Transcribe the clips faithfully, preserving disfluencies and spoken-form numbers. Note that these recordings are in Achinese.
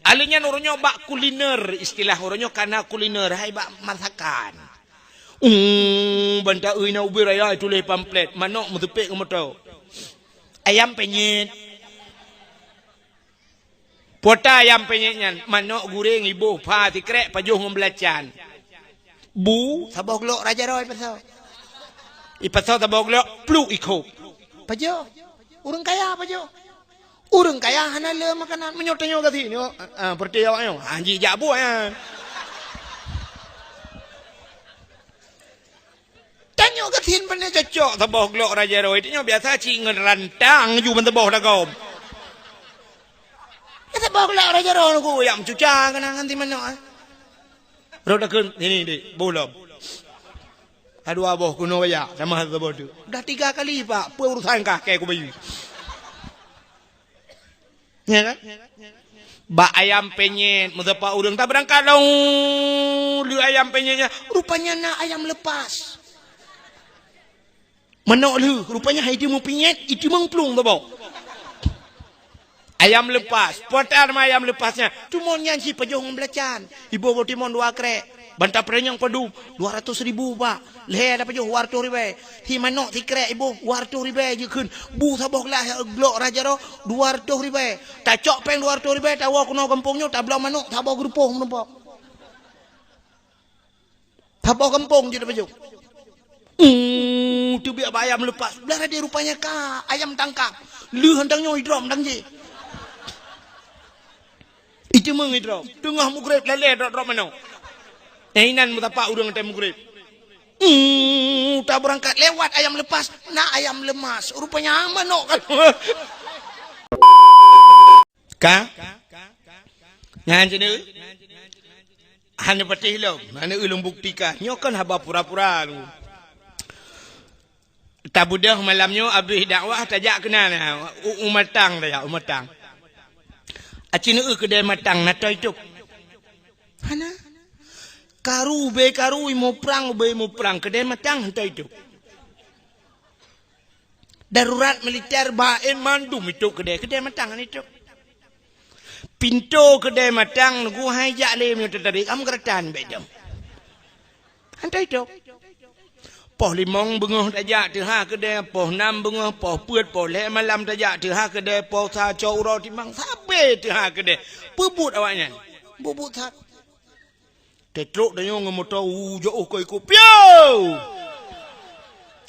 Alèh nyan uroe nyoe bak kuliner, istilah uroe nyoe ka na kuliner, hai bak masakan. Uh, ban ta-eu na ubé raya tuléh pamflet, manok meuteupék ngon moto. Ayam penyet. Pota ayam penyet nyan, manok guréng iboh pha sikrek pajoh ngon beulacan. Bu saboh glok raja roe ipasoe. Ipasoe saboh glok, pluk ikhôb. Pajoh. Ureueng kaya pajoh. Ureueng kaya hana le makanan, meunyoe tanyoe gasien nyoe, ah, ah, peureuté awak nyoe, ah, jijak buet, ah. Tanyoe gasien pane cocok saboh glok raja roe, tanyoe biasa cit ngon rantang ju ban saboh dagom. Ya saboh glok raja roe nunggu yak meucuca keunan ngon si manok, ah. Rot dakun, sini, Dik, boh lom. Ka dua boh keunoe baya, tamah saboh tu. Dah tiga kali, Pak, peue urusan kah kèe kubayeue. Ya kan? Bak ayam penyet, meusapat ureueng tabeurangkat lom lé ayam penyet nyan. Rupanya na ayam lepas. Manok lheueh, rupanya hai timeupinyet, itimeung plueng saboh. Ayam lepas, pota nama ayam lepas nyan. Timon nyan cit pajoh ngon beulacan. Iboh boh timon dua krek. Ban ta peurenyang padum, dua ratus ribu, Pak. Lhèe tapajoh dua ratus ribèe. Si manok sikrek iboh dua ratus ribèe jikheun. Bu saboh glah glok raja roe dua ratus ribèe. Tacok péng dua ratus ribèe, tawoe keunoe gampông nyoe, tabloe manok saboh geurupoh meurumpok. Saboh gampông jeuet tapajoh. Uh, teubiet bak ayam lepas. Blah raden rupanya ka ayam tangkap. Lheueh hantang nyoe idrop dang jih. Itimeung idrop. Teungoh mugreb lalè drop-drop manok. Nyang inan meusapat ureueng watèe mugreb. Hmm, tabeurangkat lewat ayam lepas, na ayam lemas. Rupanya manok kan. Ka? Nyan cit. Hana patéh lom, hana ulôn buktikan. Nyoe kan haba pura-pura tu. Tabeudôh malam nyoe abéh dakwah tajak keunan, u, u Matang tajak, u Matang. Aci neueu keudè Matang na toe tôb? Hana. Karu, ubé karu, imeue prang, ubé imeue prang, keudè Matang na toe tôb. Darurat militer ba-en mandum itôb keudè, keudè Matang hana itôb. Pintoe keudè Matang nunggu hai jak lé meunyoe teutarek am geuratan bèk dong. Hana itôb. Poh limong beungoh tajak teuha keudè, poh nam beungoh, poh peuet, poh lhèe malam tajak teuha keudè, poh sa cok uroe timang sabé teuha keudè. Peubuet awaknyan. Buet-buet that. Teutrok tanyoe ngon moto, u, jiôh keu ikôt. Piôh!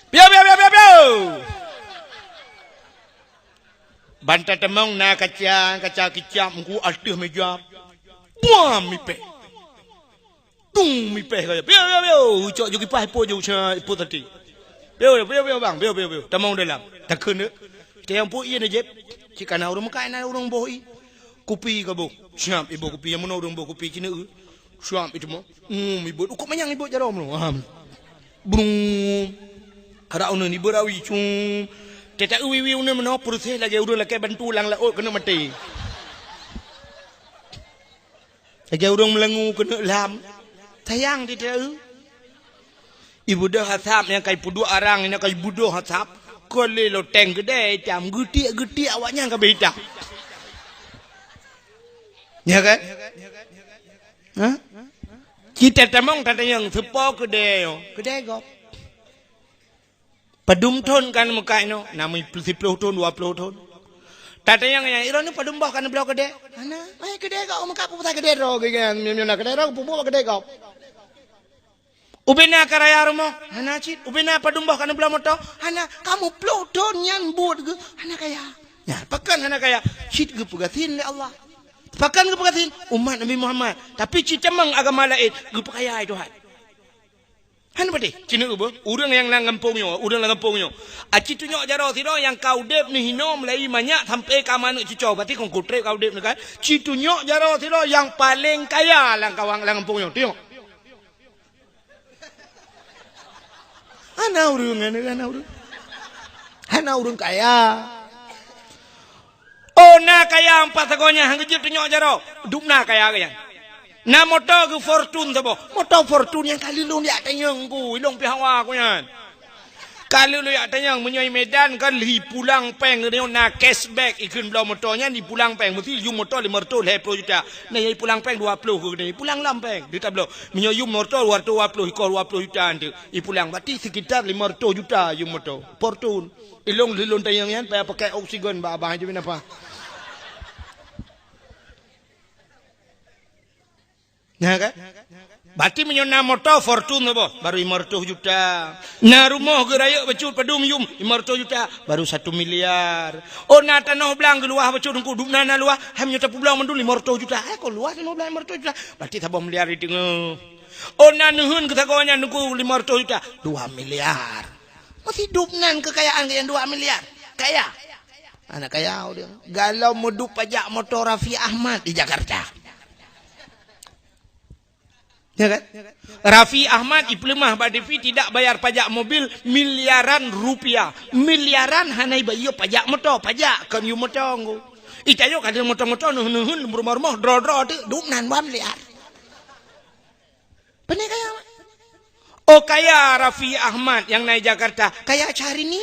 Piôh, piôh, piôh, piôh, piôh! Ban tatamong na kaca, kaca kicap meuku ateueh meja. Buam mipèh. Dung mipèh kaya. Piôh, piôh, piôh! Ucok ju kipaih ipot ju, sa ipot tadi. Piôh, piôh, piôh, bang. Piôh, piôh, piôh. Tamong dalam. Takheun deh. Tayang pok ié na jép. Cit kana ureueng meukai na ureueng boh ié. Kupi ka boh. Siap iboh kupi, nyang meunoe ureueng boh kupi cit na eu. Siap iteumong. Hmm, ibot. Ukok manyang ibot jaroe meunoe. Ah. Brung. Kada uneun ibot rawi. Cung. Teuta eu wiwi uneun meunoe, proses lagèe ureueng lakèe bantu lam laôt keuneuk maté. Lagèe ureueng meulangue keuneuk lam. Sayang teuta eu. Ibeudôh asap nyang ka ipeuduek arang, nyang ka ibeudôh asap, kon lé loteng keudè itam, geutiek-geutiek awaknyan ka beuitam. Ya kan? Ha? Cit tatamong tatanyong, soe po keudè nyoe? Keudè gob. Padum thon ka neumeukat inoe? Na meusiplôh thon, dua plôh thon. Tatanyong nyan, droeneuh padum boh ka neubloe keudè? Hana. Hai keudè gob, meukat peue pasai keudè droe geuh nyan, meunyoe na keudè droe, peue buet bak keudè gob? Ubena ka raya rumoh? Hana cit. Ubena padum boh ka neubloe moto? Hana. Ka muplôh thon nyan buet geuh hana kaya. Nyan, pakon hana kaya? Cit geupeugasien lé Allah. Pakon geupeugasien? Umat Nabi Muhammad. Tapi cit tamong agama laén, geupeukaya lé Tuhan. Hana patéh. Cit neueu beuh, ureueng nyang lam gampông nyoe, ureueng lam gampông nyoe. A, cit tunyok jaroe sidroe nyang ka udép neuh hinoe mulai manyak sampoe ka manök cucoe, berarti kon kutrép ka udép neuh kan? Cit tunyok jaroe sidroe nyang paleng kaya lam kawang lam gampông nyoe. Tunyok. Hana ureueng, hana, hana ureueng. Hana ureueng kaya. Oh, na kaya empat sagoe nyan, han geujeuet tunyok jaroe. Dum na kaya geuh nyan. Na moto geuh Fortune saboh. Moto Fortune nyang kali lôn jak tanyong ku, ilong pih hawa ku nyan. Ka lheueh lôn jak tanyong, meunyoe i Medan kan lheueh pulang péng, nyoe na cashback, ikheun bloe moto nyan ipulang péng, meusti yum moto limong reutôh lhèe ploh juta. Nah, nyang ipulang péng dua ploh keu geutanyoe, ipulang lom péng. Di tabloe, meunyoe yum moto dua reutôh dua ploh, ikoh dua ploh juta eunteuk, ipulang. Berarti sekitar limong reutôh juta yum moto. Fortuner. Ilôn lheueh lôn tanyong nyan, payah pakai oksigen bak abang Haji bin Apa. Nah, kan? Berarti meunyoe na moto Fortuner boh, baru lima ratus juta. Na rumoh geurayeuk bacut padum yum, lima ratus juta, baru satu miliar. Oh, na tanoh blang geuluwah bacut Teungku, dum na, na luwah, hai meunyoe tapeublang mandum lima ratus juta. Hai, kon luwah tanoh blang lima ratus juta. Berarti saboh miliar di teungoh. Oh, na neuheun keu sagoe nyan Teungku, lima ratus juta, dua miliar. Meusidub nan keukayaan nyang dua miliar. Kaya. Aneuk kaya ureueng. Galom meudup pajak moto Raffi Ahmad di Jakarta. Ya kan? Raffi Ahmad ipeuleumah bak T V tidak bayar pajak mobil miliaran rupiah. Miliaran hana ibayeue pajak moto, pajak kon yum moto ngku. Itanyoe ka moto-moto neuheun-neuheun, rumoh-rumoh, droe-droe teuk, dum nan dua miliar. Pane kaya, Mak? Oh, kaya Raffi Ahmad nyang na i Jakarta. Kaya Syahrini?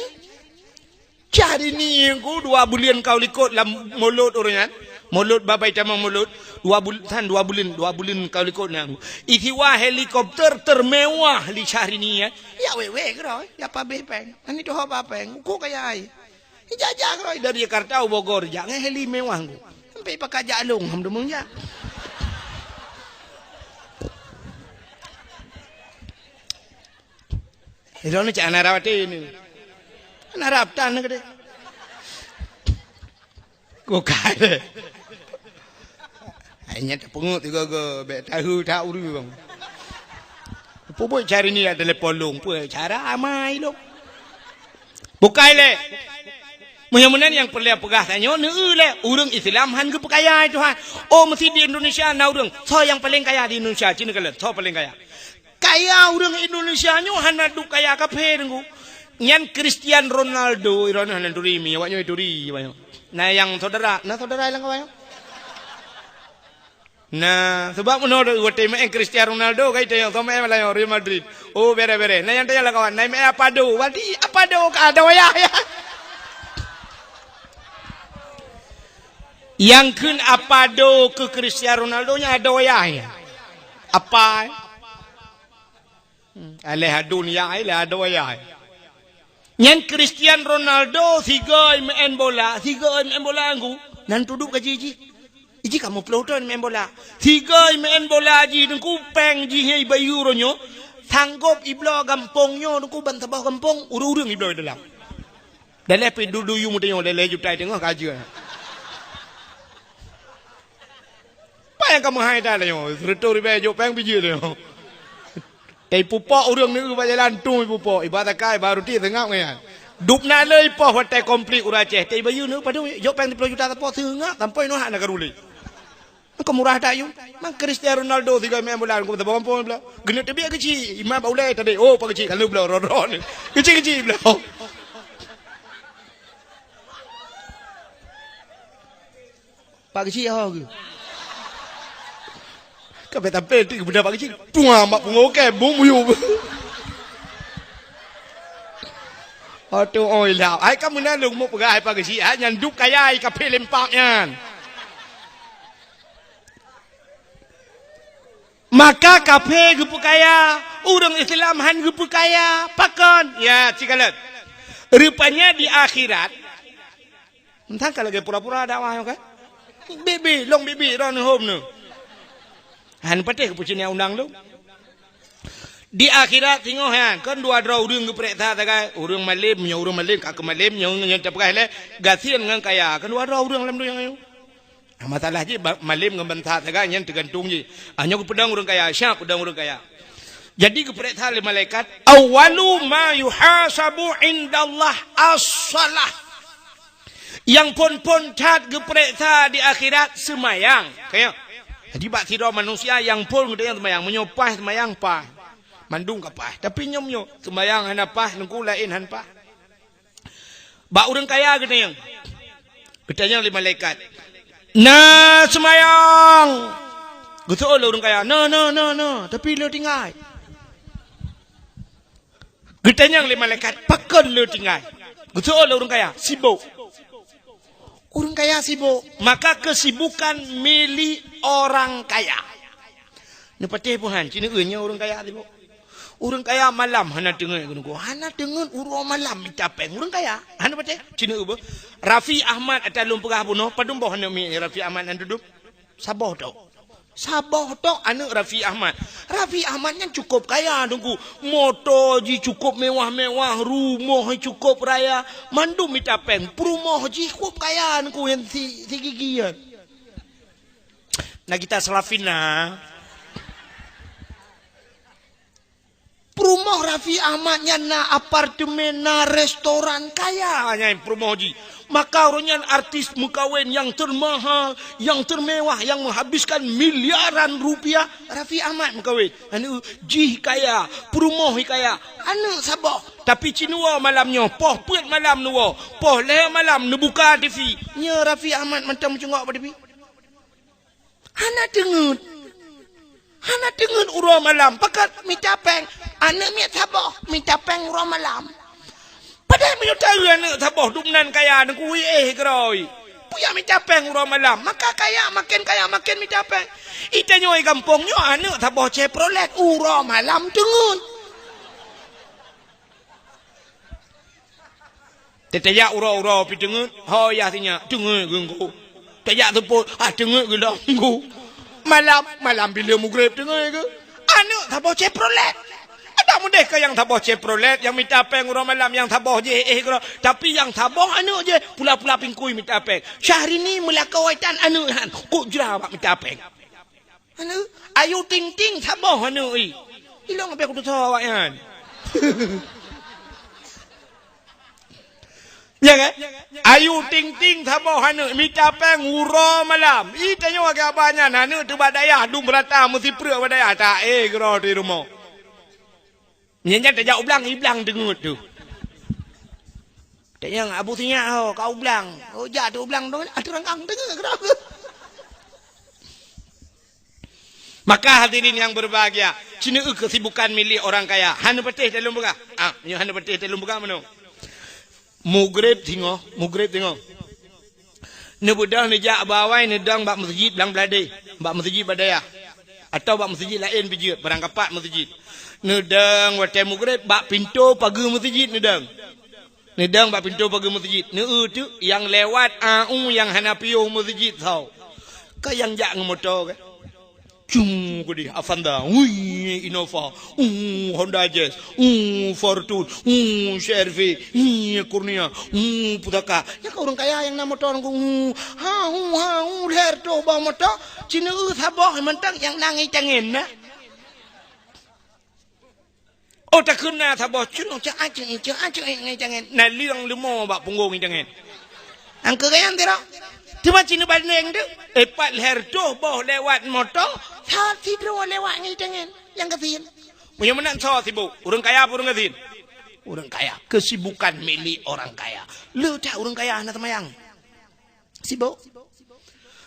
Syahrini ngku dua buleuen ka u likot lam mulod ureueng nyan. Mulod babai tamong mulod. Dua bul-, tan dua buleuen, dua buleuen ka u likot nyan. Isiwa helikopter termewah lé Syahrini, eh. Ya wewe keudroe, ya pabeh péng. Ani tuho ba péng, uko kaya ai. Ijak-jak keudroe dari Jakarta u Bogor, jak ngon heli mewah ngku. Sampai pakat jak lôn, alhamdulillah jak. Ilôn ni cak hana rab até ni. Hana rab tan keudeh. Bukai deh. Hai nyan tapeungeut tiga-tiga, bèk tahu tak ureueng. Peue buet Syahrini telepon lôn, peue cara amai lôn. Bukai lé. Meunyoe meunan nyang peureulèe peugah tanyoe, neueu lé, ureueng Islam han geupeukaya, hai Tuhan. Oh, meusti di Indonesia na ureueng. Soe nyang paleng kaya di Indonesia? Ci neukalon, soe paleng kaya? Kaya ureueng Indonesia nyoe hana duek kaya kaphé, Teungku. Nyan Cristiano Ronaldo, droeneuh hana turi mi, awak nyoe turi, awak nyoe. Na nyang saudara, na saudara lam kawan nyoe? Nah, sabab meunoe watèe meu'en Cristiano Ronaldo, kai tanyong, "Soe meu'en malam nyoe?" "Real Madrid." "Oh, bèrèh-bèrèh." Na nyang tanyong lam kawan, "Na meu'en Apado?" Berarti Apado ka ada wayah, ya. Nyang kheun Apado keu Cristiano Ronaldo nyan ada wayah, ya. Apa, eh? Hmm, aléh adunia, eh, lé ada wayah, eh. Nyan Cristiano Ronaldo sigoe meu'en bola, sigoe meu'en bola ngku, nan tudub gaji jih. Iji kamoe ploh thon meu'en bola. Sigoe meu'en bola jih Teungku, péng jih nyang ibayeue uroe nyoe, sanggop ibloe gampông nyoe Teungku, ban saboh gampông, ureueng-ureueng ibloe dalam. Daleh pi dudu yum tanyoe, lhèe juta teungoh ka jeuet. Pajan ka meuhai that tanyoe, sireutoh ribèe jok péng bijeuet tanyoe. Tei pupok ureueng neu bak jalan tueng ipupok, iba takai, iba ruti seungab ngon nyan. Dub na le ipoh watèe konflik ureueng Aceh, tei bayeue neu padum jok péng siplôh juta sapo seungab, sampoe noh hana ka rulèe. Ka murah that yum. Mang Cristiano Ronaldo sigoe meu'en bola, ku saboh gampông bloe. Geuneuk teubiet keuchik, iman bak ulèe tadi, oh, pak keuchik, ka lheueh bloe, ron-ron. Keuchik-keuchik bloe. Pak keuchik ho geuh. Ka bèk tampé ti keubeuna pak keuchik. Tuang bak pungo kèe, bum yum. Aduh, oi lah. Hai ka meunan lôn meupeugah hai pak keuchik, hai nyan dub kaya i kaphé lempak nyan. Maka kaphé geupeukaya, ureueng Islam han geupeukaya. Pakon? Ya, sikalon. Rupanya di akhirat, entah ka lagèe pura-pura dakwah nyoe kan? Bibi, lôn bibi, ron hom neu. Han patéh keupucéng nyang undang lôn. Di akhirat singoh nyan, kan dua droe ureueng geupareksa sagai, ureueng malém, nyoe ureueng malém, ka keu malém, nyoe, nyoe tapeugah lé, gasien ngon kaya, kan dua droe ureueng lam donya nyoe. Masalah jih, ba-, malém ngon bansa sagai nyan teugantung jih. Ah, nyoe geupeudong ureueng kaya, siap peudong ureueng kaya. Jadi geupareksa lé malaikat, "Awwalu ma yuhasabu indallah as-shalah." Nyang phon-phon that geupareksa di akhirat seumayang. Kaya. Jadi bak sidroe manusia nyang phon geutanyoe seumayang, meunyoe paih seumayang paih. Mandum ka paih. Tapi nyoe meunyoe seumayang hana paih, Teungku, laén han paih. Bak ureueng kaya geutanyong. Geutanyong lé malaikat, "Na seumayang?" Geuseuôt lé ureueng kaya, "Na, na, na, na, tapi le tinggai." Geutanyong lé malaikat, "Pakon le tinggai?" Geuseuôt lé ureuëng kaya, "Sibok." Ureuëng kaya sibok, maka kesibukan milik orang kaya. Neupatéh peuhan, ci neueu nyoe ureuëng kaya sibok. Ureuëng kaya malam hana teungeut keunoe, hana teungeut uroe malam mita péng. Ureuëng kaya, hana patéh, ci neueu beuh. Raffi Ahmad ata lôn peugah bunoe, padum boh aneuk miet Raffi Ahmad nan duduk? Saboh tok. Saboh tok aneuk Raffi Ahmad. Raffi Ahmad nyan cukup kaya, Teungku. Moto jih cukup mewah-mewah, rumoh jih cukup raya. Mandum mita péng. Peurumoh jih cukup kaya, Teungku, nyang si, si gigi nyan. Nagita Slavina. Peurumoh Raffi Ahmad nyan na apartemen, na restoran, kaya nyan peurumoh jih. Maka uroe nyan artis meukawen nyang termahal, nyang termewah, nyang menghabiskan miliaran rupiah, Raffi Ahmad meukawen. Aneuk jih kaya, peurumoh jih kaya, aneuk saboh. Tapi ci neuwoe malam nyoe, poh peuet malam neuwoe, poh lhée malam neubuka T V. Nyoe Raffi Ahmad mantong meucungok bak T V. Hana teungeut. Hana teungeut uroe malam. Pakat mita péng. Aneuk miet saboh mita péng uroe malam. Padahai meunyoe taeu aneuk saboh dum nan kaya, Teungku, éh keurôi. Peue jak mita péng uroe malam. Maka kaya, maken kaya, maken mita péng. Itanyoe gampông nyoe aneuk saboh Chevrolet uroe malam teungeut. Teutajak uroe-uroe pih teungeut, ho yah sinyak, teungeut geunggu. Tajak seupôt, ah, teungeut geulong geunggu. Malam, malam bila mugreb teungeut geu. Aneuk saboh Chevrolet. Ada mudeh ke nyang saboh Chevrolet, nyang mita péng uroe malam, nyang saboh jih éh keudroe. Tapi nyang saboh aneuk jih, pula-pula pingkui mita péng. Syahrini meulakoe tan aneuk han, kok jra bak mita péng. Aneuk, Ayu Ting Ting saboh aneuk i. Ilong habéh kutusoe awaknyan. Ya kan? Ayu Ting Ting saboh aneuk mita péng uroe malam. I tanyoe lagée abah nyan aneuk teuh bak dayah dum beurata meusipreuk bak dayah ta éh keudroe di rumoh. Nyan nyan tajak u blang, i blang teungeut teuh. Tanyong Abu Sinyak ho ka u blang. Oh, jak teuh u blang tu, atra rangkang teungeut keudroe. Maka hadirin yang berbahagia, ci neueu kesibukan milik orang kaya. Hana patéh ata lôn peugah. Ah, nyoe hana patéh ata lôn peugah meunoe. Mugreb singoh, mugreb singoh. Neubeudôh neujak bak awai neudong bak meuseujid blang bladé, bak meuseujid bak dayah. Atawa bak meuseujid laén pih jeuet, barangkapat meuseujid. Neudong watée mugreb bak pintoe pageue meuseujid neudong. Neudong bak pintoe pageue meuseujid. Neueu teuk nyang lewat, a u nyang hana piôh meuseujid soe. Ka nyang jak ngon moto kan. Cung keudeh Avanza, ui Innova, u Honda Jazz, u Fortuner, u C R V, i Kurnia, u Pusaka. Nyan ka ureuëng kaya nyang na moto ngon u, ha u, ha u, lhée reutôh boh moto, ci neueu saboh mantong nyang na ngitangen na. Oh, takheun na saboh cunong cak aceh, cak aceh ngitangen. Na liang leumo bak punggong ngitangen. Angkeu gayang tira. Teuma ci neubandeng tu, eh, pat lhée reutôh boh lewat moto, sa sidroe lewat ngitangen. Nyang gasien. Meunyoe meunan soe sibok, ureuëng kaya apa ureuëng gasien? Ureuëng kaya. Kesibukan milik orang kaya. Le that ureuëng kaya hana seumayang. Sibok.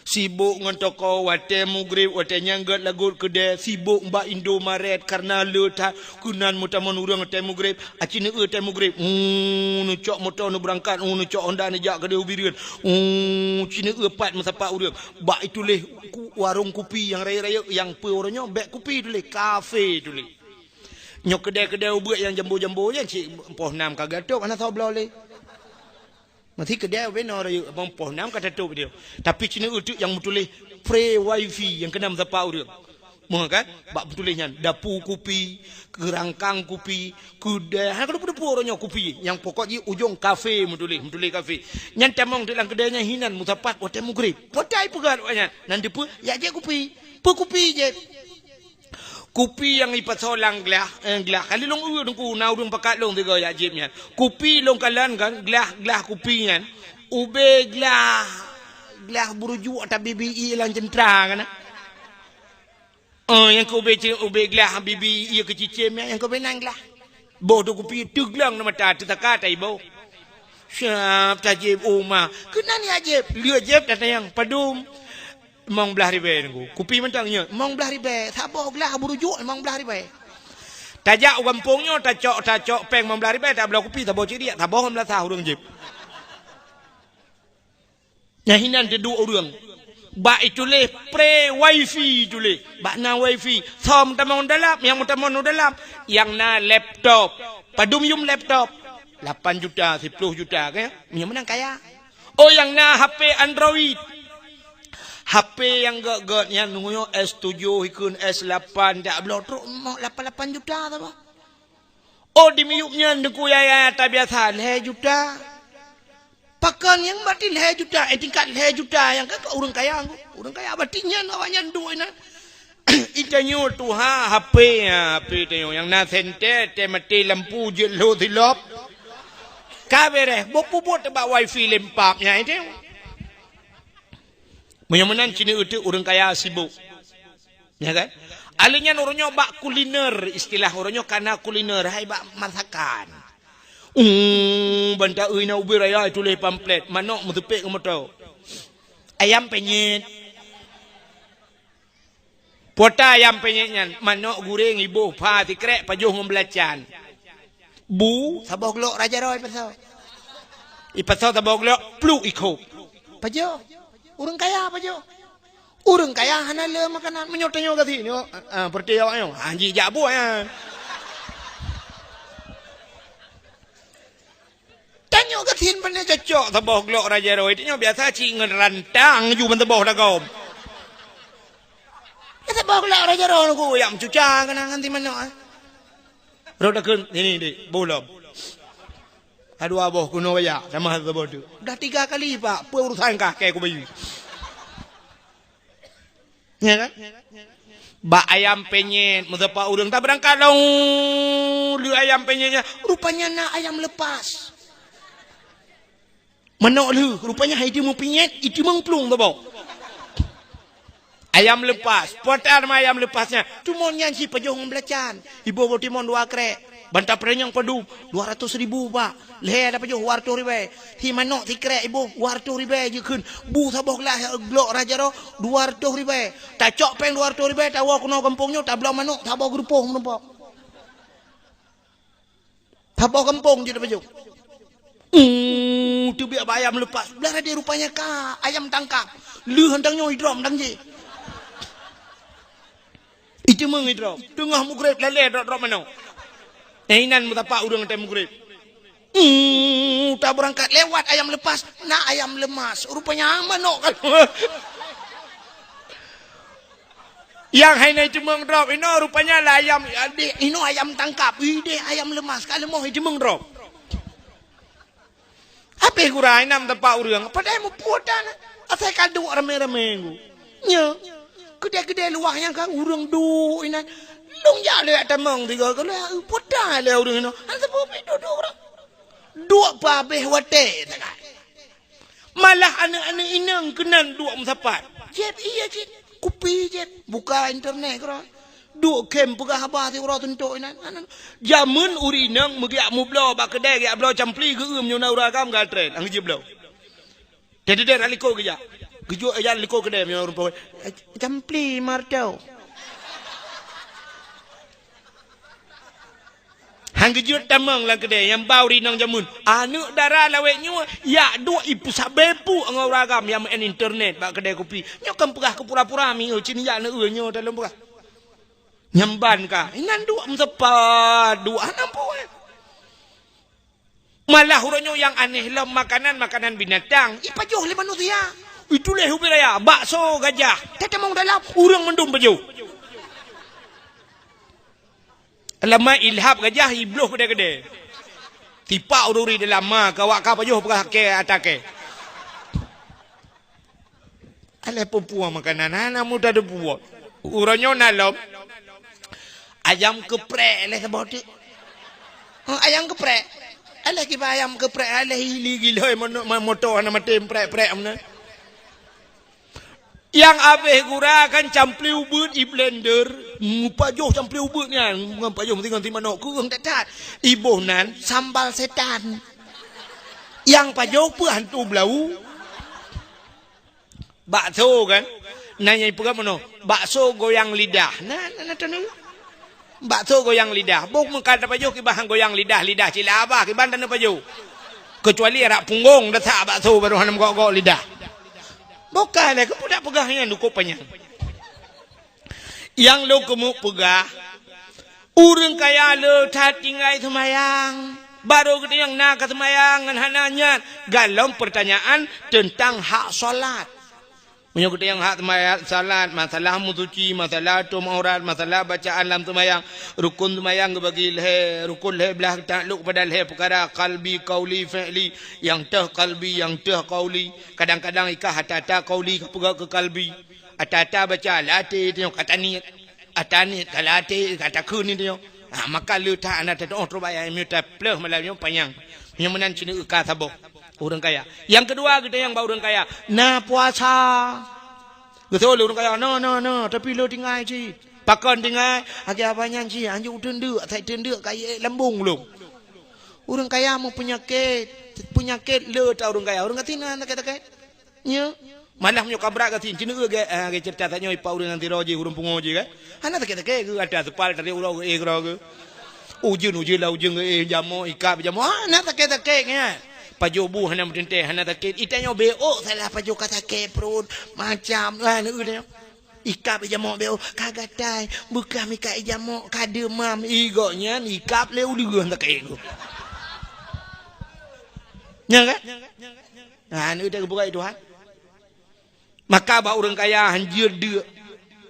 Sibok ngon toko watée mugreb, watée nyan gét lagot keudée, sibok bak Indomaret kareuna le that keunan meutamong ureuëng watée mugreb. Aci neueu watée mugreb, uh, neucok moto neubeurangkat, uh, neucok Honda neujak keudeh u Bireuen. Uh, ci neueu pat meusapat ureuëng. Bak ituléh ku, warong kupi nyang rayeuk-rayeuk, nyang peue uroe nyoe bék kupi tuléh, kafe tuléh. Nyoe keudée-keudée ubeuet nyang jambo-jambo nyan cit poh nam ka geutôb hana soe bloe lé. Meusi keudée ubé noe rayeuk abang poh nam ka tatôb dia. Tapi ci neueu teuk nyang meutuléh free wifi nyang keunan meusapat ureuëng. Moh kan? Bak meutuléh nyan, dapu kupi, keurangkang kupi, keudée, hana keudeupu-deupu uroe nyoe kupi. Nyang pokok jih ujong kafe meutuléh, meutuléh kafe. Nyan tamong teuk lam keudée nyan hinan meusapat watée mugreb. Potai peugah awaknyan, nan dipeue, jak jép kupi. Peue kupi jép? Kupi nyang ipasoe lam glah, eh, glah. Kali lôn eu Teungku, na ureuëng pakat lôn sigoe jak jép nyan. Kupi lôn kalon kan, glah, glah kupi nyan. Ubé glah, glah burujuk ata bibi ie lam ceuntra kan. Oh, nyang keu ubé ce-, ubé glah bibi ie keucicém nyan, nyang keu ubé nan glah. Boh tu kupi teuglong na mata, teutaka ata iboh. Siap tajép u ma. Keunan jak jép, lheueh jép tatanyong padum. Limong blaih ribée Teungku. Kupi mantong nyoe, limong blaih ribée. Saboh glah burujuk limong blaih ribée. Tajak u gampông nyoe, tacok, tacok péng limong blaih ribèe, tabloe kupi, saboh cidiak, saboh limong blaih sa ureueng jieb. Nyan hinan teuduek ureueng. Bak ituléh pre wifi tuléh. Bak na wifi. Soe meutamong dalam, nyang meutamong dalam. Nyang na laptop. Padum yum laptop? Lapan juta, siploh juta, kan? Meunyoe meunan kaya. Oh, nyang na H P Android. H P nyang gèt-gèt nyan, nyoe S tujuh ikheun, S lapan, dak bloe trok mok lapan lapan juta saboh. Oh, di miyueb nyan Teungku Yahya tabiasa lhèe juta. Pakon nyang berarti lhèe juta, eh, tingkat lhèe juta nyang kan keu ureueng kaya. Ureueng kaya berarti nyan awak nyan duek nyan. Itanyoe tuha H P, ha, H P tanyoe nyang na senter, teumaté lampu jeuet lhô silop. Ka beres, boh peubuet bak wifi lempap nyan itu. Meunyoe meunan cit ureueng kaya sibuk. Ya kan? Alèh nyan ureueng nyoe bak kuliner, istilah ureueng nyoe kana kuliner, hai bak masakan. Uh, banta ui na ubé raya tuléh pamflet, manok meuteupék ngon moto. Ayam penyet. Pota ayam penyet nyan, manok guréng iboh pha sikrek pajoh ngon beulacan. Bu, saboh glok raja roe pasoe. Ipasoe saboh glok, pluk ikhob. Pajoh. Ureueng kaya pajoh. Ureueng kaya hana le makanan. Meunyoe tanyoe gasien nyoe, ah, ah, peureuté awak nyoe. Hanji jak buet, ah. Tanyoe gasien pane cocok saboh glok raja roe. Tanyoe biasa cit ngon rantang ju ban saboh lagom. Ya, saboh glok raja roe ku yak meucuca keunan ngon si manok, ah. Rot takheun, sini, Dik, boh lom. Adua boh kuno baya, sama saboh tu. Dah tiga kali, Pak, peue urusan kah, kèe kubayeue. Ya kan? Bak ayam penyet, meusapat ureueng tabeurangkat lom lé ayam penyet nyan. Rupanya na ayam lepas. Manok lheueh, rupanya hai teumeupinyet, iteumeung plueng saboh. Ayam lepas. Peue atra nama ayam lepas nyan? Timon nyan si pajoh ngon beulacan. Iboh boh timon dua krek. Banta peurenyang padum? Dua ratus ribu, Pak. Lhèe ada pajoh dua ratus ribèe. Si manok sikrek iboh dua ratus ribèe jikheun. Bu saboh glah glok raja roe dua ratus ribèe. Tacok péng dua ratus ribèe, tawoe keunoe gampông nyoe, tabloe manok, saboh geurupoh meurumpok. Saboh gampông jeuet pajoh. Uh, teubiet bak ayam lepas. Blah tadi rupanya ka ayam tangkap. Lheueh hantang nyoe idrom dang jih. Iteumeung idrom. Teungoh mugreb lalé drop-drop manok. Eh, inan meusapat ureueng watèe mugreb. Uh, tabeurangkat lewat ayam lepas, na ayam lemas. Rupanya manok kan. Nyang hai na iteumeung drop, inoe rupanya lah ayam, inoe ayam tangkap, ideh ayam lemas, ka leumoh iteumeung drop. Habéh gura inan meusapat ureueng, padahai muphom tan, asai ka duek ramé-ramé ngu. Nyo, keudè-keudè luwah nyang ka ureueng duek inan, lôn jak lé tamong tiga kali, peue tan lé ureueng inoe, hana sapeue pih duek-duek ureueng. Duek peuhabéh watèe sagai. Malah aneuk-aneuk inong keunan duek meusapat. Jieb, iya cit. Kupi jieb. Buka internet keudroe. Duek khém peugah haba siuroe suntok inan. Jameun ureueng inong meugiak mubloe bak keudè, giak bloe campli geueu meunyoe na ureueng agam geutrén. Ang jibloe. Jadi deh liko geujak. Geujok ija liko keudè meunyoe ureueng pawai. Eh, campli martau. Han geujeuet tamong lam keudè nyang ba ureueng inong jameun. Aneuk dara lawét nyoe, yak duek ipeusabe puk ngon ureueng agam nyang meu'en internet bak keudè kupi. Nyoe kan peugah keu pura-pura mi, eu, cit jak neu-eu nyoe dalam peugah. Nyang ban ka, inan duek meusapat, duek hana pue. Malah uroe nyoe nyang aneh lom makanan, makanan binatang, ipajoh lé manusia. Ituléh ubé raya, bakso gajah. Tetamong dalam, ureueng mandum pajoh. Lama ilhab gajah ibloh keudè-keudè. Tipak uduri dalam ma, ka awak ka pajoh peugah kèe ata kèe. Alah peue-peue makanan hana mudah teubuet. Uroe nyoe na lom. Ayam geprek lé saboh teuk. Ha, ayam geprek. Alah kiban ayam geprek, alah ili gila mo-, mo-, moto hana maté prek-prek meunan. Nyang abéh gura kan campli ubeuet i blender, mupajoh campli ubeuet nyan, ngon pajoh meusingon si manok keueng that-that. Iboh nan sambal setan. Nyang pajoh peue hantu blau. Bakso kan? Nah nyang ipeugah meunoe, bakso goyang lidah. Nah, nah, nah, nah, nah. Bakso goyang lidah. Boh meuka tapajoh kiban goyang lidah, lidah cit laba kiban tapajoh. Keucuali arak punggong tasak bakso baru hana meugok-gok lidah. Boka lé keupeue dak peugah nyan cukup panyang. Nyang lôn keumeung peugah, ureuëng kaya le that tinggai seumayang. Barô geutanyoe na ka seumayang ngon hana nyan. Galom peurtanyaan teuntang hak salat. Meunyoe geutanyoe hak seumayang salat, masalah meusuci, masalah tom aurat, masalah bacaan lam seumayang, rukon seumayang geubagi lhée, rukon lhée blaih taklok kepada lhée peukara, qalbi, qauli, fi'li, nyang teuh qalbi, nyang teuh qauli. Kadang-kadang ikah ata-ata qauli ka peugah keu qalbi. Ata-ata baca lam até tanyoe ka taniet. Ata niet ka lam até ka takheun tanyoe. Ha, maka le that hana tatu'oh trok bak ayat meunyoe tapleuh malam nyoe panyang. Meunyoe meunan cit ka saboh ureuëng kaya. Nyang keudua geutanyoe bak ureuëng kaya, na puasa. Geutôi lé ureuëng kaya, na, na, na, tapi le tinggai cit. Pakon tinggai? Akhé abah nyan cit, anjong teundeuk, asai teundeuk ka ék lambong lom. Ureuëng kaya meupeunyakét, peunyakét le that ureuëng kaya. Ureuëng gasien na sakét-sakét. Nyo, malah meunyoe ka brat gasien, ceuneuk gét, ah, gét ceurita tanyoe ipak ureuëng nyang sidroe jih, ureuëng pungo jih kan. Hana sakét-sakét geuh, ata seupal tarék uroe geuh, eh, keudroe geuh. Ujeuen, ujeuen lah ujeuen geuh, eh, jamoe, ikab jamoe. Hana sakét-sakét nyan. Pajoh bu hana meuteuntée, hana sakét. Itanyoe béok salah pajoh ka sakét pruet, macam, ah, neu tanyoe. Ikab jamoe béok, ka gatai, beukah mika jamoe, ka deumam, i gobnyan ikab lé uleueng sakét geuh. Nyan kan? Nah, neu dak geupeugah Tuhan. Maka bak ureuëng kaya hanjeuet deuk.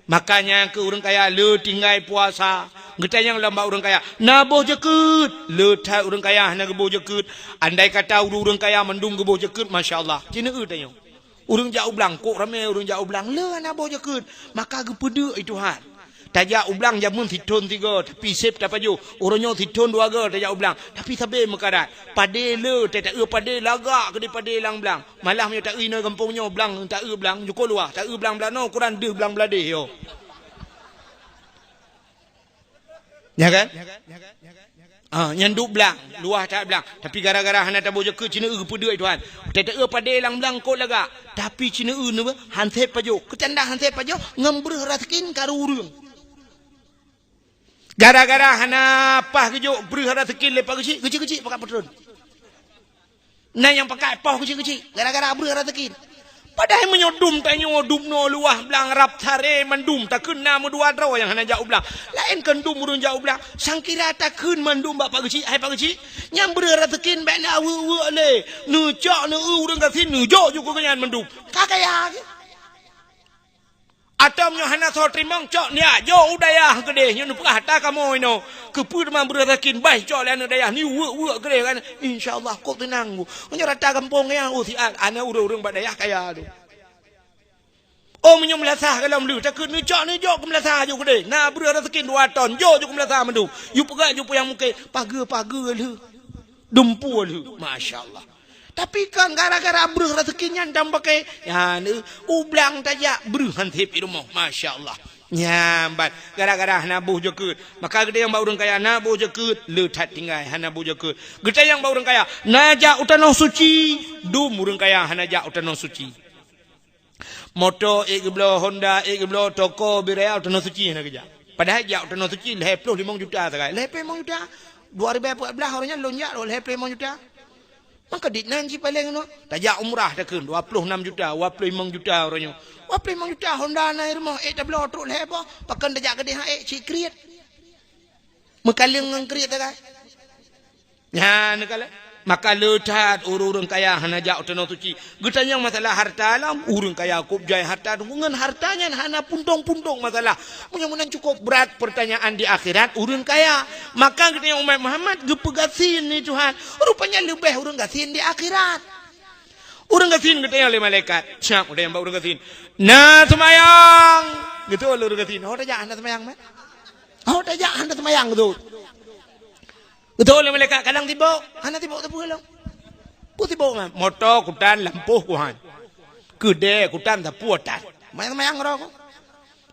Maka nyan keuh ureuëng kaya le tinggai puasa. Geutanyong lom bak ureuëng kaya, na boh jeukeut? Le that ureuëng kaya hana geuboh jeukeut. Andai kata ureuëng kaya mandum geuboh jeukeut, masya Allah. Ceuneuk tanyoe. Ureuëng jak u blang, kok ramé ureuëng jak u blang, le hana boh jeukeut. Maka geupeudeuk i Tuhan. Tajak u blang jameun sithon sigoe, tapi sép tapajoh. Uroe nyoe sithon dua goe tajak u blang, tapi sabé meukarat. Padé le, tataeu padé lagak keudéh padé lam blang. Malah meunyoe taeu inoe gampông nyoe blang, taeu blang, jukô luwah, taeu blang blanoe, ukuran deuh blang bladéh yo. Ya kan? Ah, nyan duek blang, luwah that blang. Tapi gara-gara hana taboh jeukeut, ceuneuk geupeudeuek Tuhan. Tataeu padé lam blang kot lagak. Tapi ceuneuk neu han sép pajoh. Keutanda han sép pajoh, ngon breuh raseukin karu ureueng. Gara-gara hana paih geujok breuh raseukin lé Pak Geuchik, Geuchik-Geuchik pakat patron. Na nyang pakat poh keuchik-keuchik, gara-gara breuh raseukin. Padahai meunyoe dum tanyoe dum noe luwah blang rab saré mandum takheun na meudua droe nyang hana jak u blang. Laén kon dum ureueng jak u blang, sangkira takheun mandum bak Pak Geuchik, hai Pak Geuchik, nyang breuh raseukin bèk na weuek-weuek lé. Neucok neu ureueng gasien neujok ju keu gobnyan mandum. Ka kaya keu. Atau meunyoe hana soe teurimong, cok neujak jok u dayah keudeh, nyoe neupeugah ata kamoe inoe. Keupeue teuma breuh raseukin, bah cok lé aneuk dayah, neuweuek-weuek keudeh kan. Insya Allah, kok teunang ku. Meunyoe rata gampông nyan, oh, siat, aneuk ureueng-ureueng bak dayah kaya tu. Oh, meunyoe meulasah golom lheueh, takheun neucok neujok keu meulasah ju keudeh. Na breuh raseukin dua ton, jok ju keu meulasah mandum. Ju peugah ju peue nyang mungken, pageue-pageue lheueh. Dumpeue lheueh. Masya Allah. Tapi kan gara-gara breuh raseukin nyan dan pakai, ya, ni, u blang tajak breuh han sép i rumoh. Masya Allah. Nyan ban. Gara-gara hana boh jeukeut. Maka geutanyoe bak ureueng kaya na boh jeukeut, le that tinggai hana boh jeukeut. Geutanyoe bak ureueng kaya na jak u tanoh suci, dum ureueng kaya hana jak u tanoh suci. Moto ék geubloe, Honda ék geubloe, toko bri raya u tanoh suci hana geujak. Padahai jak u tanoh suci lhèe ploh limong juta sagai. Lhèe ploh limong juta. Dua ribèe empat belas uroe nyan lôn jak lhèe ploh limong juta. Maka dit nan cit paleng nyoe. Tajak umrah takheun dua ploh enam juta, dua ploh limong juta uroe nyoe. Dua ploh limong juta Honda na i rumoh, ék tabloe trok lhèe boh. Pakon tajak keudeh han ék cit kriet. Meukaleng ngon kriet sagai. Nyan neukalon. Maka le that ureueng-ureueng kaya hana jak u tanoh suci. Geutanyong masalah harta lom, ureueng kaya kôb jai harta, ngon harta nyan hana puntông-puntông masalah. Meunyoe meunan cukôp brat peurtanyaan di akhirat ureueng kaya. Maka geutanyong umat Muhammad geupeugasien lé Tuhan. Rupanya leubeh ureueng gasien di akhirat. Ureueng gasien geutanyong lé malaikat. Siap geutanyong bak ureueng gasien. Na seumayang? Geutanyong lé ureueng gasien. Ho tajak hana seumayang, man? Ho tajak hana seumayang geutanyong. Geutanyong lé malaikat, kadang sibok, hana sibok sapeue lom. Peue sibok nyan? Moto kutan lampôh kuhan. Keudè kutan sapeue tan. Seumayang-seumayang droe ku.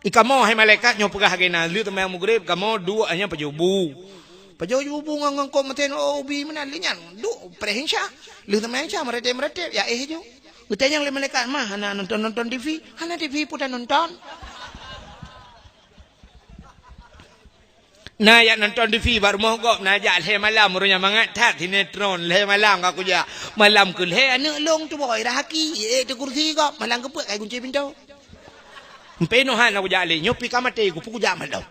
I kamoe hai malaikat nyoe peugah lagèe na, lheueh seumayang Maghrib kamoe duek nyan pajoh bu. Pajoh bu ngon, ngon kop meusén, oh, ubi meunan lheueh nyan. Duek preh Isya. Lheueh seumayang Isya meuratéb-meuratéb, ya éh ju. Geutanyong lé malaikat, "Ma hana nonton-nonton T V?" "Hana T V peue tanonton." Na jak nonton T V bak rumoh gob, na jak lhèe malam, ureueng nyan mangat that sinetron, lhèe malam ka kujak. Malam keulhèe aneuk lôn tuboh i rah aki, ék teukursi gob, malam keupeuet kai gunci pintoe. Meupinuh han na kujak lé, nyoe pih ka maté ku, peue kujak malam.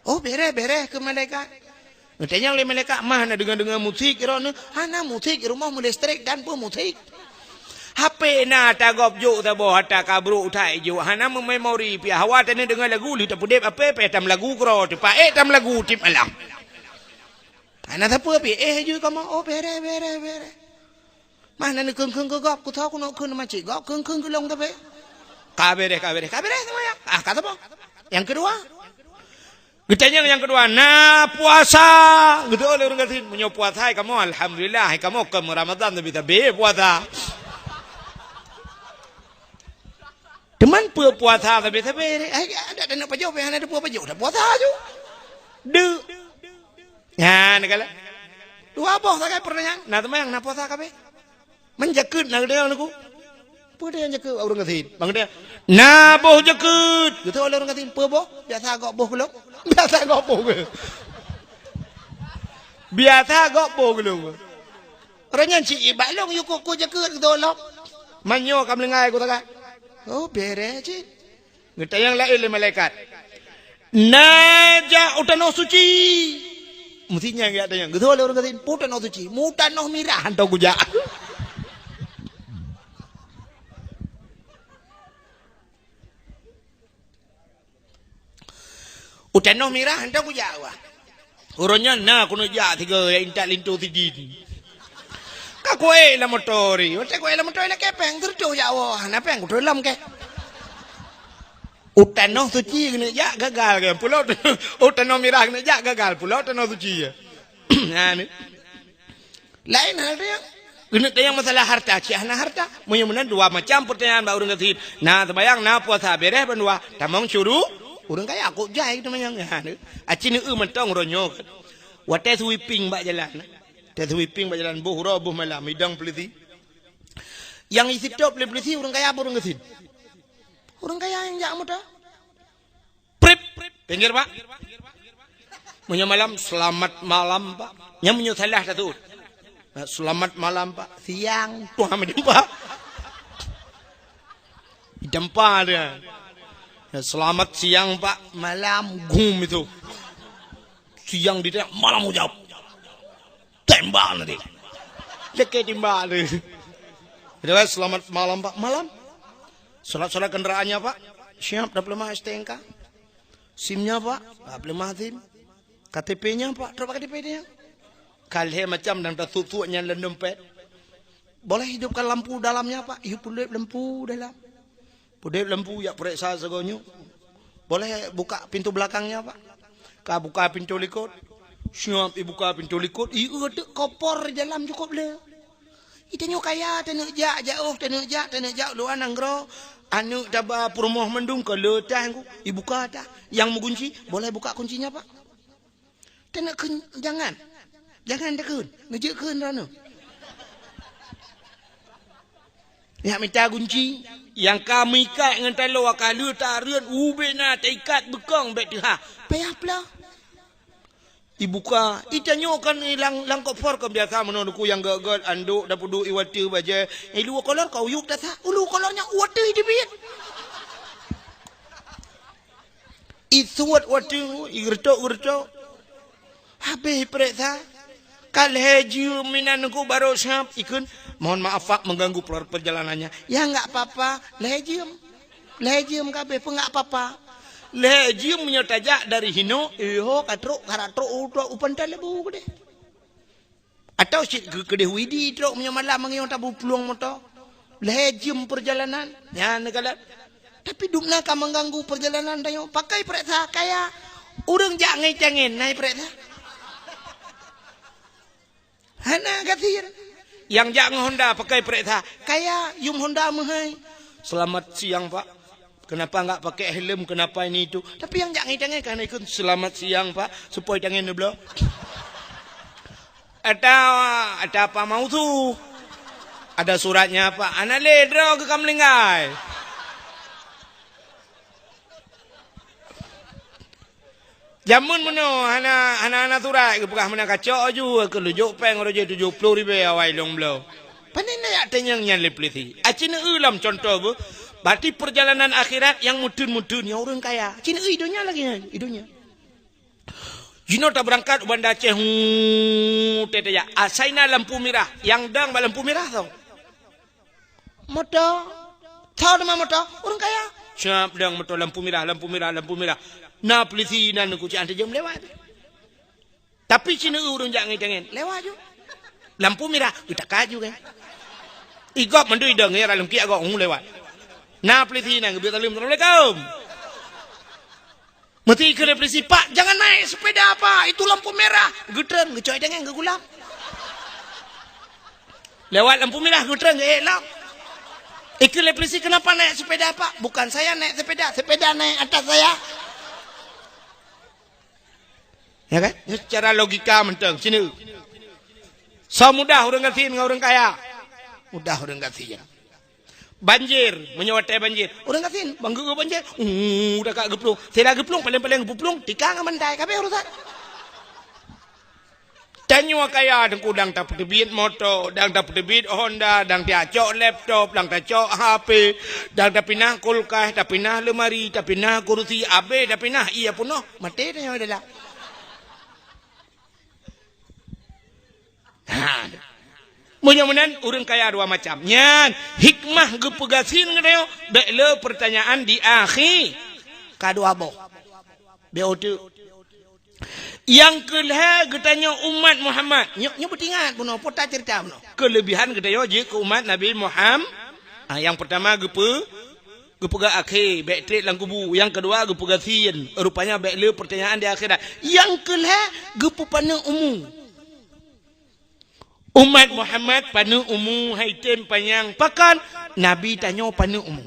Oh, bereh, bereh, kheun malaikat. Geutanyong lé malaikat, "Mah na deungoe-deungoe musik droeneuh?" "Hana musik, rumoh meulestrek dan peue musik." H P na tagob jok saboh, ata ka brok that jok, hana meumemori pih. Hawa taneuk deungoe lagu, lheueh tapeudeb H P, pih tameulagu keudroe teuh, paék tameulagu tiep malam. Hana sapeue pih, éh jeuet kamoe, oh, bereh, bereh, bereh. Mah na neukheun-kheun keu gob, kutho keunoe kheun macit gob, kheun-kheun keu lôn tapi. Ka bereh, ka bereh, ka bereh semuanya. Ah, ka saboh. Nyang keudua. Geutanyong nyang keudua, "Na puasa?" Geutanyong lé ureueng gasien, "Meunyoe puasa hai kamoe, alhamdulillah, hai kamoe kon Ramadan tapi sabe puasa." Teuma peue puasa sabe-sabe? Hai, adak taneuk pajoh, hana teupeue pajoh, dah puasa ju. Deuk. Nyan kala. Dua boh sagai pertanyaan. Na teuma nyang na puasa kabeh. Man jakeuet na geutanyong lé ku. Peue teuh nyang jakeuet ureueng gasien? Bang dia, "Na boh jakeuet." Geutanyong lé ureueng gasien, "Peue boh?" "Biasa gob boh keu lôn." Biasa gob boh keu lôn. Biasa gob boh keu lôn. Ureueng nyan cit bak lôn yue ku jakeuet geutanyong lom. Man nyoe ka meulinggai ku sagai. Oh, bereh cit. Geutanyong laén lé malaikat, "Na jak u tanoh suci?" Meusi nyan geujak tanyong. Geutanyong lé ureueng gasien, "Peue tanoh suci?" "Mu tanoh mirah hantom kujak." "U tanoh mirah hantom kujak, wah." Uroe nyan na keuneuk jak sigoe intat linto sidin. Ka kuék lam moto ri. Watèe kuék lam moto, lakèe pèng, teureutôh jak woe. Hana pèng, kuteulom kèe. U tanoh suci keuneuk jak, gagal kèe. Pulo u tanoh mirah keuneuk jak, gagal. Pulo u tanoh suci. Nah, ni. Laén hal teuh. Keuneuk tanyong masalah harta, cit hana harta. Meunyoe meunan dua macam peutanyaan bak ureueng gasien. Na seumayang, na puasa, bereh bandua. Tamong syuru-, ureueng kaya kok jai teumanyong. Ha, aci neueu mantong uroe nyoe. Watèe sweeping bak jalan. Watèe sweeping bak jalan, boh uroe, boh malam, idong peulisi. Nyang isitop lé peulisi ureueng kaya apa ureueng gasien? Ureueng kaya nyang jak moto. Prip, pinggir, Pak. Meunyoe malam, "Selamat malam, Pak." Nyan meunyoe salah satu. "Selamat malam, Pak." Siang, tuha meudempa. Dempa dia. "Selamat siang, Pak." Malam, gum itu. Siang ditanya, malam ujab. Tembak nanti. Cekik timbak tu. Dia, "Selamat malam, Pak." "Malam." "Surat-surat kenderaannya, Pak?" "Siap, dah peuleumah S T N K." "SIM-nya, Pak?" "Dah peuleumah SIM." "K T P-nya, Pak?" "Trok K T P dia." Ka lhèe macam dan tasuk-suk nyan lam dompet. "Boleh hidupkan lampu dalamnya, Pak?" "Yue peudeb lampu dalam." Peudeb lampu, jak peuriksa sigoe nyoe. "Boleh buka pintu belakangnya, Pak?" Ka buka pintu likot. Siap ibuka pintu likot, ieu teuk kopor di dalam cukop le. Itanyoe kaya, taneuk jak, jaoh, taneuk jak, taneuk jak luwa nanggroe. Aneuk taba peurumoh mandum ka le tah ku. Ibuka tah. Nyang meugunci, "Boleh buka kuncinya, Pak?" Taneuk kheun, "Jangan. Jangan takheun. Neujeuet kheun droeneuh." Nyak mita gunci, nyang ka meuikat ngon taloe ka lheueh tareuet ubé na taikat beukong bèk teuhah. Payah plah. Ibuka, itanyoe kan lam, lam kopor kan biasa meunoe nuku nyang gèt-gèt, andok, dapeuduek, iwateuh, bajèe. Ilu kolor ka uyueb tasa, ulu kolor nyan wateuh iteubiet. Isuet wateuh, igeureutok-geureutok. Habéh ipeuriksa. Ka lhèe jeuem inan nangku barô siap ikheun, "Mohon maaf, Pak, mengganggu per-, perjalanannya." "Ya, enggak apa-apa. Lhèe jeuem. Lhèe jeuem ka habéh, peue enggak apa-apa." Lhèe jeuem meunyoe tajak dari hinoe, iho ka trok, ka trok u, trok u Pantai Lebu keudeh. Atawa cit keu-, keudeh Widi trok meunyoe malam mangieng tabu plueng moto. Lhèe jeuem peurjalanan. Nyan neukalon. Tapi dum na ka mengganggu peurjalanan tanyoe. Pakon ipeuriksa kaya. Ureueng jak ngon itangen na ipeuriksa. Hana gasien. Nyang jak ngon Honda pakon ipeuriksa. Kaya yum Honda meuhai. "Selamat siang, Pak." Kenapa enggak pakai helm? Kenapa ini itu? Tapi nyang jak ngon itangen ka hana ikheun, "Selamat siang, Pak." Supaya itangen neubloe. Ada, ada apa mau tu? Ada suratnya, Pak. Hana lé droe keu ka meulinggai. Jameun meunoe hana, hana, hana surat, geupeugah meunan kacok aju, keu lujok péng roh jih tujoh ploh ribèe awai lôn bloe. Pane na jak tanyong nyan lé polisi. Aci neueu lom contoh beuh. Berarti perjalanan akhirat nyang meuteun-meuteun nyan ureueng kaya. Aci neueu i donya lagèe nyan, i donya. Jinoe tabeurangkat u Banda Aceh, hu, teuh tajak. Asai na lampu mirah. Nyang dong bak lampu mirah soe? Moto. Soe teuma moto? Ureueng kaya. Siap dong moto lampu mirah, lampu mirah, lampu mirah. Na polisi nan kuci anti jom lewat. Tapi sinoe ureueng jak ngieng-ngieng. Lewat ju. Lampu mirah, geutakat ju kan. I gob mandum idong ya, dalam kiak gob, hu, lewat. Na polisi nan geubri salam, "Assalamualaikum." Meuti keu lé polisi, "Pak, jangan naik sepeda, Pak. Itu lampu merah." Geutreun, geucok i tangan, geugulap. Lewat lampu merah, geutreun, geuék lom. Ikeu lé polisi, "Kenapa naik sepeda, Pak?" "Bukan saya naik sepeda, sepeda naik atas saya." Ya kan? Nyoe secara logika mantong, sinoe. Soe mudah ureueng gasien ngon ureueng kaya? Mudah ureueng gasien. Banjir, meunyoe watèe banjir, ureueng gasien, bang geu banjir, uh, dak ka geuplueng. Sira geuplueng, paleng-paleng geuplueng, tikang ngon bantai, ka abéh urusan. Tanyoe kaya teungku, dang tapeuteubiet moto, dang tapeuteubiet Honda, dang tacok laptop, dang tacok H P, dang tapinah kulkas, tapinah leumari, tapinah kursi, abéh tapinah, ie peunoh, maté tanyoe dalam. Ha. Meunyoe meunan, ureueng kaya dua macam. Nyan, hikmah geupeugasien geutanyoe, bèk le peurtanyaan di akhi. Ka dua boh. Bèk uteuk. Nyang keu lhèe geutanyoe umat Muhammad. Nyoe, nyoe beutingat bunoe, peue ta ceurita bunoe. Keulebihan geutanyoe jeuet keu umat Nabi Muham-, ah, nyang peurtama geupeu-, geupeugah akhé, bèk trép lam kubu. Nyang keudua geupeugasien. Rupanya bèk le peurtanyaan di akhirat. Nyang keu lhèe geupeupaneuk umu. Umat Muhammad paneuk umu hai tem panyang. Pakon? Nabi tanyoe paneuk umu.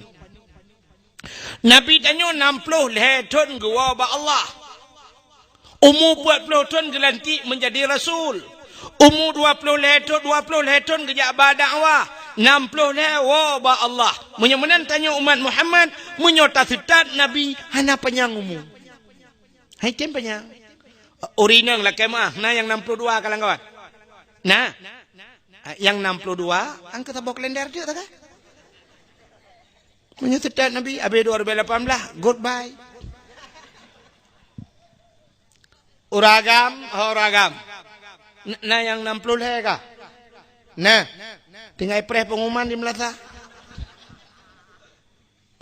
Nabi tanyoe nam ploh lhèe thon geuwoe bak Allah. Umu peuet ploh thon geulantik meunjadi rasul. Umu dua ploh lhèe thon, dua ploh lhèe thon geujak ba dakwah. Nam ploh lhèe woe bak Allah. Meunyoe meunan tanyoe umat Muhammad, meunyoe taseutôt Nabi hana panyang umu. Hai tem panyang. Ureueng inong lakèe meu'ah, na nyang nam ploh dua ka lam gob? Na. Nyang nam ploh dua, angkat saboh kalender teuk ka. Meunyoe seutôt Nabi, abéh dua ribu lapan belas, goodbye. Ureueng agam, ho ureueng agam. N-, na nyang nam ploh lhèe ka? Na. Tinggai preh pengumuman di meulasa.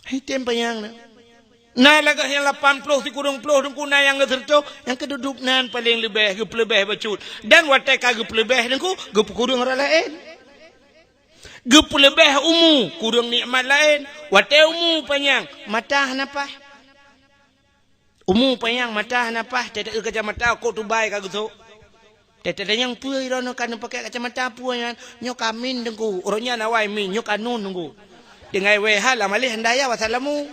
Hai tem panyang na. Na lagèe nyang lapan ploh sikureueng ploh teungku, na nyang geuseureutôh, nyang keududuk nan paleng leubeh, geupeuleubeh bacut. Dan watèe ka geupeuleubeh teungku, geupeukureueng rot laén. Geupeuleubeh umu, kureueng nikmat laén. Watèe umu panyang, mata hana paih. Umu panyang, mata hana paih, teuteue kacamata, kok tubai ka geusôk. Teuteue nyang peue droeneuh ka neupakè kacamata peue nyan? Nyoe ka min teungku, uroe nyan awai min, nyoe ka nun teungku. Tinggai wèh ha lam aléh handai ya wasalamu.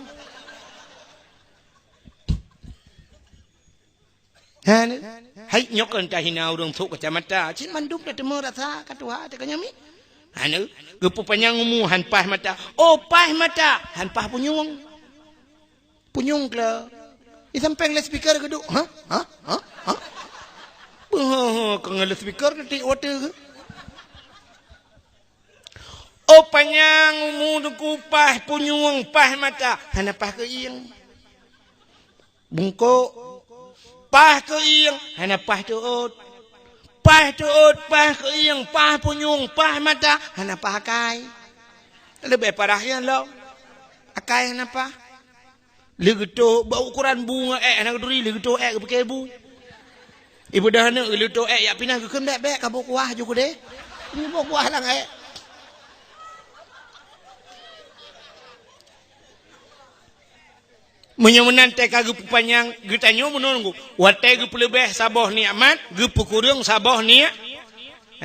Hana. Hai, nyoe kon tahina ureueng sôk kacamata. Cit mandum tateumé rasa ka tuha teuka nyan mi. Hana. Geupeupanyang umu han paih mata. Oh, paih mata, han paih punyueng. Punyueng kla. Di sampéng loudspeaker geuduek. Ha? Ha? Ha? Ha? Beuh, ka ngon loudspeaker tiek water. Oh, panyang umu teungku, paih punyueng, paih mata, hana paih keuieng. Bungkôk, paih keuieng, hana paih teuôt. Paih teuôt, paih keuieng, paih punyueng, paih mata, hana paih akai. Leubeh parah nyan lom. Akai hana paih. Lheueh geutoh, bak ukuran bu ngon èk hana geuturi, lheueh geutoh èk geupike bu. Ibeudôh aneuk lheueh geutoh èk jak pinah geukheun bèk-bèk ka boh kuah ju keudeh. Nyoe boh kuah lam èk. Meunyoe meunan teuka geupeupanyang geutanyoe meunan, watèe geupeuleubeh saboh nikmat, geupeukureueng saboh nik-,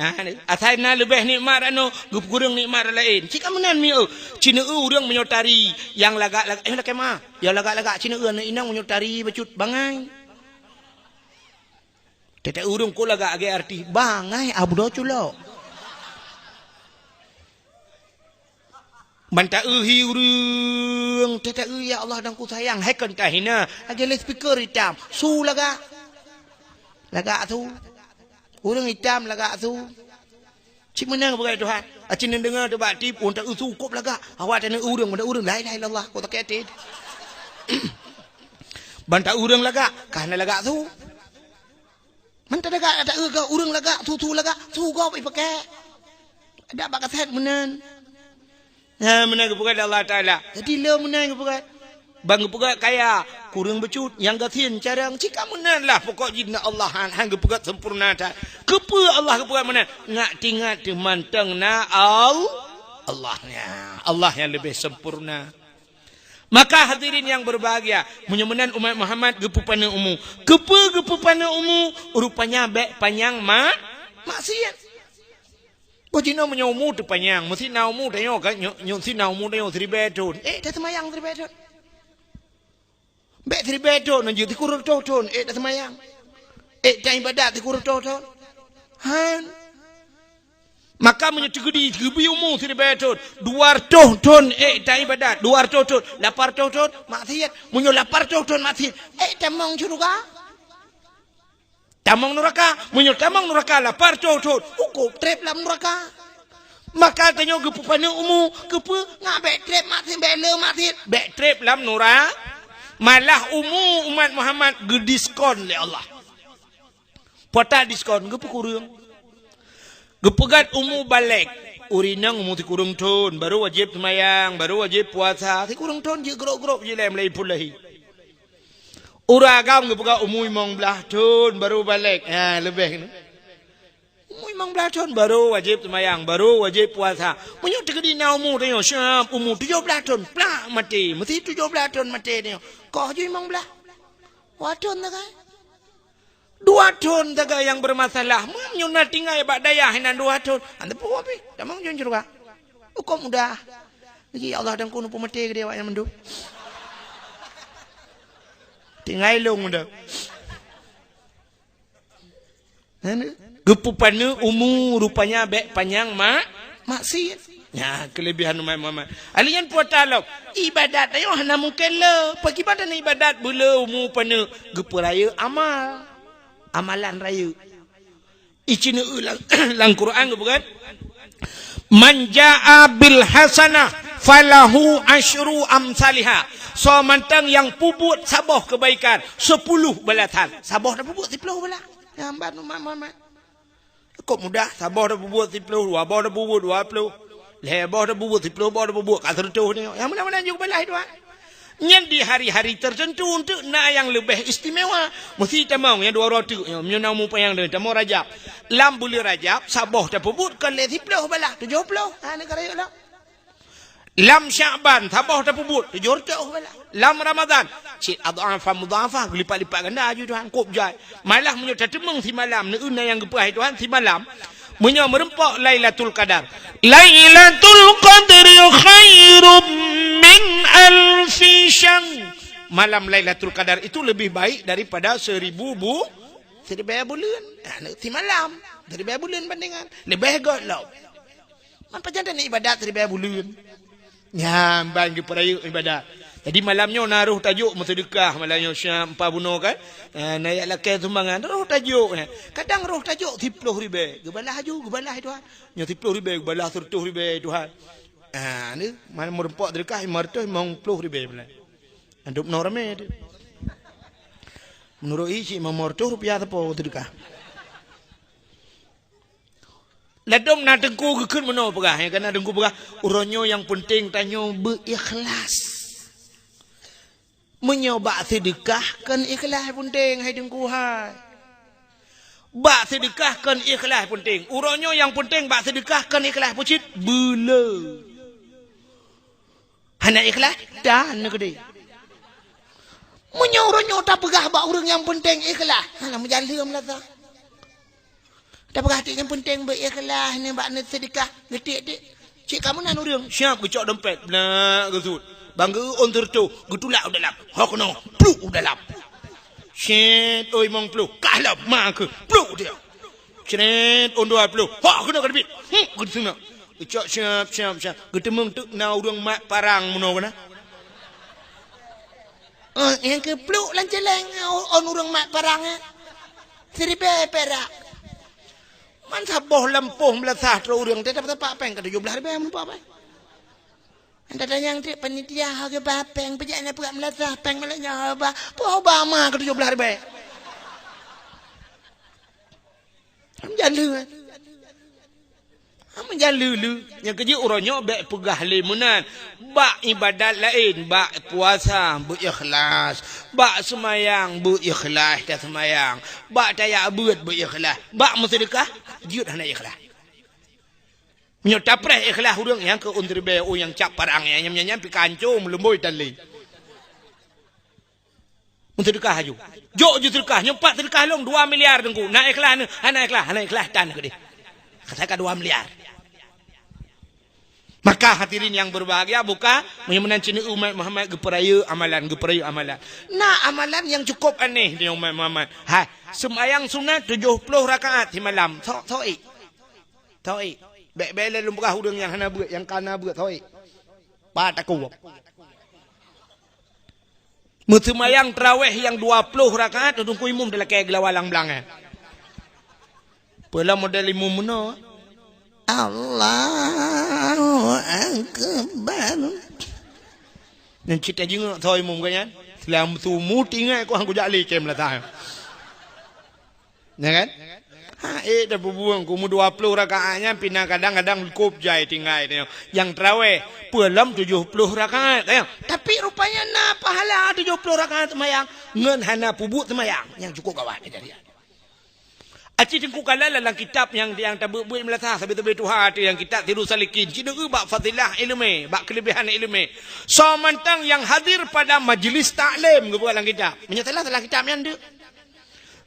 Ha, asai na leubeh nikmat rot nyoe, geupeukureueng nikmat rot laén. Cit ka meunan mi, eu. Cit neu ureueng meunyoe tari, nyang lagak-lagak, eh, lakèe ma. Nyang lagak-lagak cit neu aneuk inong meunyoe tari bacut bangai. Teutek ureueng kok lagak lagèe artis, bangai abdo culok. Ban ta-eu hi ureueng, teutek, "Ya Allah, dan ku sayang, hai kon tahina, lagèe loudspeaker itam, su lagak." Lagak su. Ureuëng itam lagak su. Cit meunan geupeugah Tuhan. Aci neudeungoe teuh bak tip, ureuëng ta-eu su kôb lagak. Awak tanyoe ureuëng, ban ta-eu ureuëng, la ilaha illallah, kok sakét até. Ban ta-eu ureuëng lagak, ka hana lagak su. Man talagak, ta-eu keu ureuëng lagak, su-su lagak, su gob ipaké. Dak bak kasét meunan. Nah, meunan geupeugah lé Allah Taala. Jadi le meunan geupeugah. Ban geupeugah kaya, kureueng beucut, nyang gasien carông. Cit ka meunan lah pokok jih na Allah han, han geupeugah sempurna that. Keupeue Allah geupeugah meunan? Ngat tingat teuh mantong na Al-, Allah nya. Allah nyang leubeh sempurna. Maka hadirin yang berbahagia, meunyoe meunan umat Muhammad geupeupaneuk umu. Keupeue geupeupaneuk umu? Rupanya bék panyang ma-, maksiat. Boh jinoe meunyoe umu teupanyang, meusi na umu tanyoe ka, nyoe, nyoe si na umu tanyoe siribée thon. Eh, taseumayang siribée thon. Bék siribée thon, na jeuet sikureueng reutôh thon, eh, taseumayang. Eh, taibadat sikureueng reutôh thon. Han. Maka meunyoe teukeudi geubri umu siribée thon, dua reutôh thon ék taibadat, dua reutôh thon, lapan reutôh thon maksiat. Meunyoe lapan reutôh thon maksiat, ék tamong syeuruga? Tamong nuraka. Meunyoe tamong nuraka lapan reutôh thon, hukôm treb lam nuraka. Maka tanyoe geupeupaneuk umu, keupeue? Ngat bék treb maksiat, bék le maksiat, bék treb lam nura-, malah umu umat Muhammad geudiskon lé Allah. Pota diskon, geupeukureueng. Geupeugét umu balek. Ureuëng inong umu sikureueng thon, baru wajéb seumayang, baru wajéb puasa. Sikureueng thon jeuet grôp-grôp jilém lé ipun lahé. Ureuëng agam geupeugét umu limong blaih thon, baru balek. Ha, leubeh keunoe. Umu limong blaih thon, baru wajéb seumayang, baru wajéb puasa. Meunyoe teukeudi na umu tanyoe, siab umu tujoh blaih thon, plak maté. Meusi tujoh blaih thon maté tanyoe. Koh jih limong blaih. Dua thon sagai. Dua thon sagai nyang bermasalah. Meunyoe na tinggai bak dayah inan dua thon. Hana peue pih. Tamong jih syeuruga. Hukôm mudah. Lagi ya Allah dan kunu peumaté geude awak nyang mandum. Tinggai lông dah. Hana? Geupeupaneuk umu rupanya bék panyang ma-, maksiat. Nya, keulebihan umat Muhammad. Ali nyan puasa lom. Ibadat tanyoe hana mungken le. Pakriban tanyoe ibadat beule umu paneuk? Geupeurayeuk amal. Amalan rayeuk. Ici neu lam, lam Quran geupeugah, "Man jaa bil hasanah falahu asyru amsaliha." Soe mantong nyang peubuet saboh keubaikan, sepuluh balasan. Saboh tapeubuet siploh balaih. Nyang ban umat Muhammad. Kok mudah, saboh tapeubuet siploh, dua boh tapeubuet dua ploh. Lhée boh tapeubuet, siploh boh tapeubuet, ka seureutôh nyoe. Nyang meunan-meunan jeuet balaih Tuhan. Nyan di hari-hari tertentu untuk na nyang leubeh istimewa. Meusi tamong nyang dua uroe teuk nyoe, meunyoe na umu panyang deh, tamong Rajab. Lam buleuen Rajab, saboh tapeubuet kon lé siploh balaih, tujoh ploh. Ha, ni ka rayeuk lom. Lam Syakban, saboh tapeubuet, tujoh reutôh balaih. Lam Ramadan, cit adhafan mudhafah, geulipat-lipat ganda aju Tuhan, kôb jai. Malah meunyoe tateumeung simalam, neu na nyang geupeugah Tuhan simalam, meunyoe meureumpok Lailatul Qadar. Lailatul Qadri khairum min alfi syahr. Malam Lailatul Qadar itu lebih baik daripada seribu bu-, siribée buleuen. Ah, simalam, siribée buleuen bandingan. Leubeh göt lom. Man pajan tanyoe ibadat siribée buleuen. Nyan ban geupeurayeuk ibadat. Jadi malam nyoe na roh tajok meuseudeukah, malam nyoe siab empat bunoe kan. Ha, na jak lakée sumbangan, roh tajok, ha. Kadang roh tajok siploh ribée, geubalah aju, geubalah Tuhan. Nyoe siploh ribée, geubalah seureutôh ribée Tuhan. Ha, ni, mana meureumpok seudeukah lima reutôh, limong ploh ribée bulan. Antuk meunoe ramé tu. Meunurot i cit limong reutôh rupiah sapo seudeukah. Ladôm na teungku geukheun meunoe peugah, ya, kana teungku peugah, "Uroe nyoe nyang peunteng tanyoe beu-ikhlas." Meunyoe bak seudeukah kon ikhlas peunteng, hai teungku hai. Bak seudeukah kon ikhlas peunteng. Uroe nyoe nyang peunteng bak seudeukah kon ikhlas peucit beuleu. Hana ikhlas, dan neukeudeh. Meunyoe uroe nyoe tapeugah bak ureuëng nyang peunteng ikhlas, hana meujaleuem lasa. Tapeugah tiek nyang peunteng beu-ikhlas ni bak neuseudeukah, geutik-tik. Cit ka meunan ureuëng, siab geucok dompet, blah geusut. Bang geu-ôn seureutôh, geutulak u dalam. Ho keunoe, pluk u dalam. Cit, oi, limong ploh, kah lom, ma keuh, pluk dia. Cret, ôn dua ploh. Hok keunoe ka teubiet. Huh, keudeungoe. Geucok siab, siab, siab. Geuteumeung teuk na ureuëng mat parang meunoe keunan. Eh, nyang keupluk lam céléng, ôn ureuëng mat parang, eh. Siribèe pirak. Man saboh lampôh meulasah trok ureueng, teutab-teutab péng ka tujoh blaih ribèe, meunumpak péng. Anda tanyong teuk panitia, "Ho geuba péng, peujeuet na peuet meulasah péng malam nyoe ho ba." Peue ho ba ma ka tujoh blaih ribèe? Meujan lé, kan? Ha, meujan lé-lé. Nyang keujeuet uroe nyoe bèk peugah lé meunan. Bak ibadat laén, bak puasa beu-ikhlas, bak seumayang beu-ikhlas taseumayang, bak tajak beuet beu-ikhlas, bak meuseudeukah jeuet hana ikhlas. Meunyoe tapreh ikhlas ureueng nyang keu ôn ribèe, oh, nyang cap parang, nyang nyan-nyan pih ka hancô meulumbôi tan lé. Meuseudeukah laju. Jok ju seudeukah, nyoe pat seudeukah lôn dua miliar Teungku. Na ikhlas neuh? Hana ikhlas, hana ikhlas tan keudeh. Ka dua miliar. Maka hadirin yang berbahagia, buka, meunyoe meunan cit umat Muhammad geupeurayeuk amalan, geupeurayeuk amalan. Na amalan nyang cukup aneh di umat Muhammad. Hai, seumayang sunat tujoh ploh rakaat simalam. Sok, sok ék. Sok ék. Bèk, bèk lé lôn peugah ureueng nyang hana beuet, nyang ka na beuet, sok ék. Pat takue. Meuseumayang tarawèh nyang dua ploh rakaat, Teungku imum dilakèe geulawa lam blang, eh. Peue lom model imum meunoe? Allahu Akbar. Nyan cit tajingeuk soe imum geuh nyan. Seulama sumu tingai ku han kujak lé cem latah. Ya kan? Ha, eh, dah bubueng, kumu dua ploh rakaat nyan pih na kadang-kadang likop jai tinggai teuh. Nyang tarawèh, peue lom tujoh ploh rakaat, teuh. Tapi rupanya na pahala tujoh ploh rakaat seumayang ngon hana peubuet seumayang. Nyang cukup gawat kejadian. Aci Teungku kalon lam kitab nyang, nyang tabeuet-beuet meulasah sabe-sabe tuha teuh, nyang kitab Sirus Salikin. Cit neu bak fadilah ileumèe, bak keuleubehan ileumèe. Soe mantong nyang hadir pada majlis taklim geupeugah lam kitab. Meunyoe salah, salah kitab nyan deuh.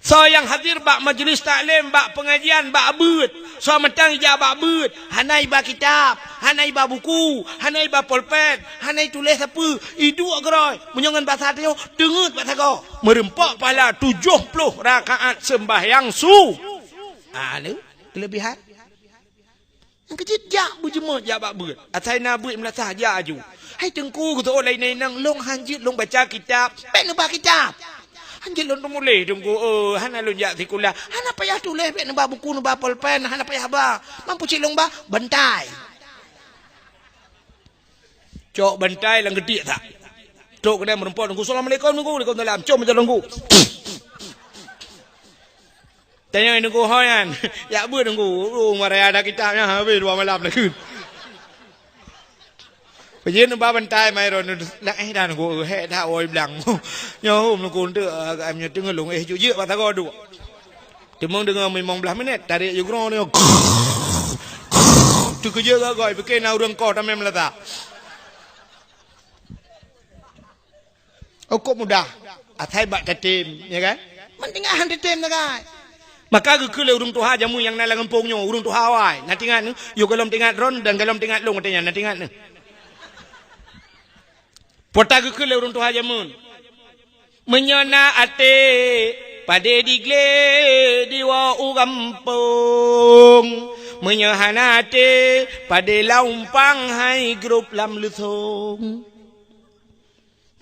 Soe nyang hadir bak majlis taklim, bak pengajian, bak beuet. Soe mantong ijak bak beuet, hana iba kitab, hana iba buku, hana iba polpen, hana ituléh sapeue, iduek geurôi. Meunyoe ngon basa tanyoe, teungeut bak sagoe. Meureumpok pahala tujoh ploh rakaat seumbahyang su-, ah, neu, keuleubehan. Nyang keujeuet jak beujeumeut jak bak beuet. Asai na beuet meulasah jak aju. Hai Teungku, geuteuôt lagèe nyan, lôn hanjeuet lôn baca kitab. Bèk neuba kitab. Hanjeuet lôn teumuléh Teungku, eh, hana lôn jak sikula. Hana payah tuléh, bèk neuba buku, neuba polpen, hana payah ba. Mampu cit lôn ba bantai. Cok bantai lam geutiek that. Trok keunan meureumpok Teungku, "Assalamualaikum Teungku." "Waalaikumsalam." "Com meunyoe Teungku." Tanyong Teungku, "Ho nyan, jak beuet Teungku?" "Oh, maraya ada kitab nyan, habéh dua malam lakeuen." Peujeuet neuba bantai mai ron, "Lah, eh, dah Teungku, eh, hek dah woi blang." "Nyoe hom Teungku, enteuk, eh, nyoe teungeut lôn, eh, jujeuek bak sagoe duek." Timong deungoe limong blaih minét, tarek ju grong deungoe. Teukeujeuet gagôi, pike na ureueng koh tamé meulata. Cukôp mudah. Asai bak tatem, ya kan? Meutinggai han tatem sagai. Maka geukheun lé ureueng tuha jameun nyang na lam gampông nyoe, ureueng tuha awai. Na teuingat, yue gohlom teuingat droen dan gohlom teuingat lôn, katanya, na teuingat nyoe. Pota geukheun lé ureueng tuha jameun. Meunyoe na até, padé di glé diwoe u gampông. Meunyoe hana até, padé lam umpang hai grôp lam leusông.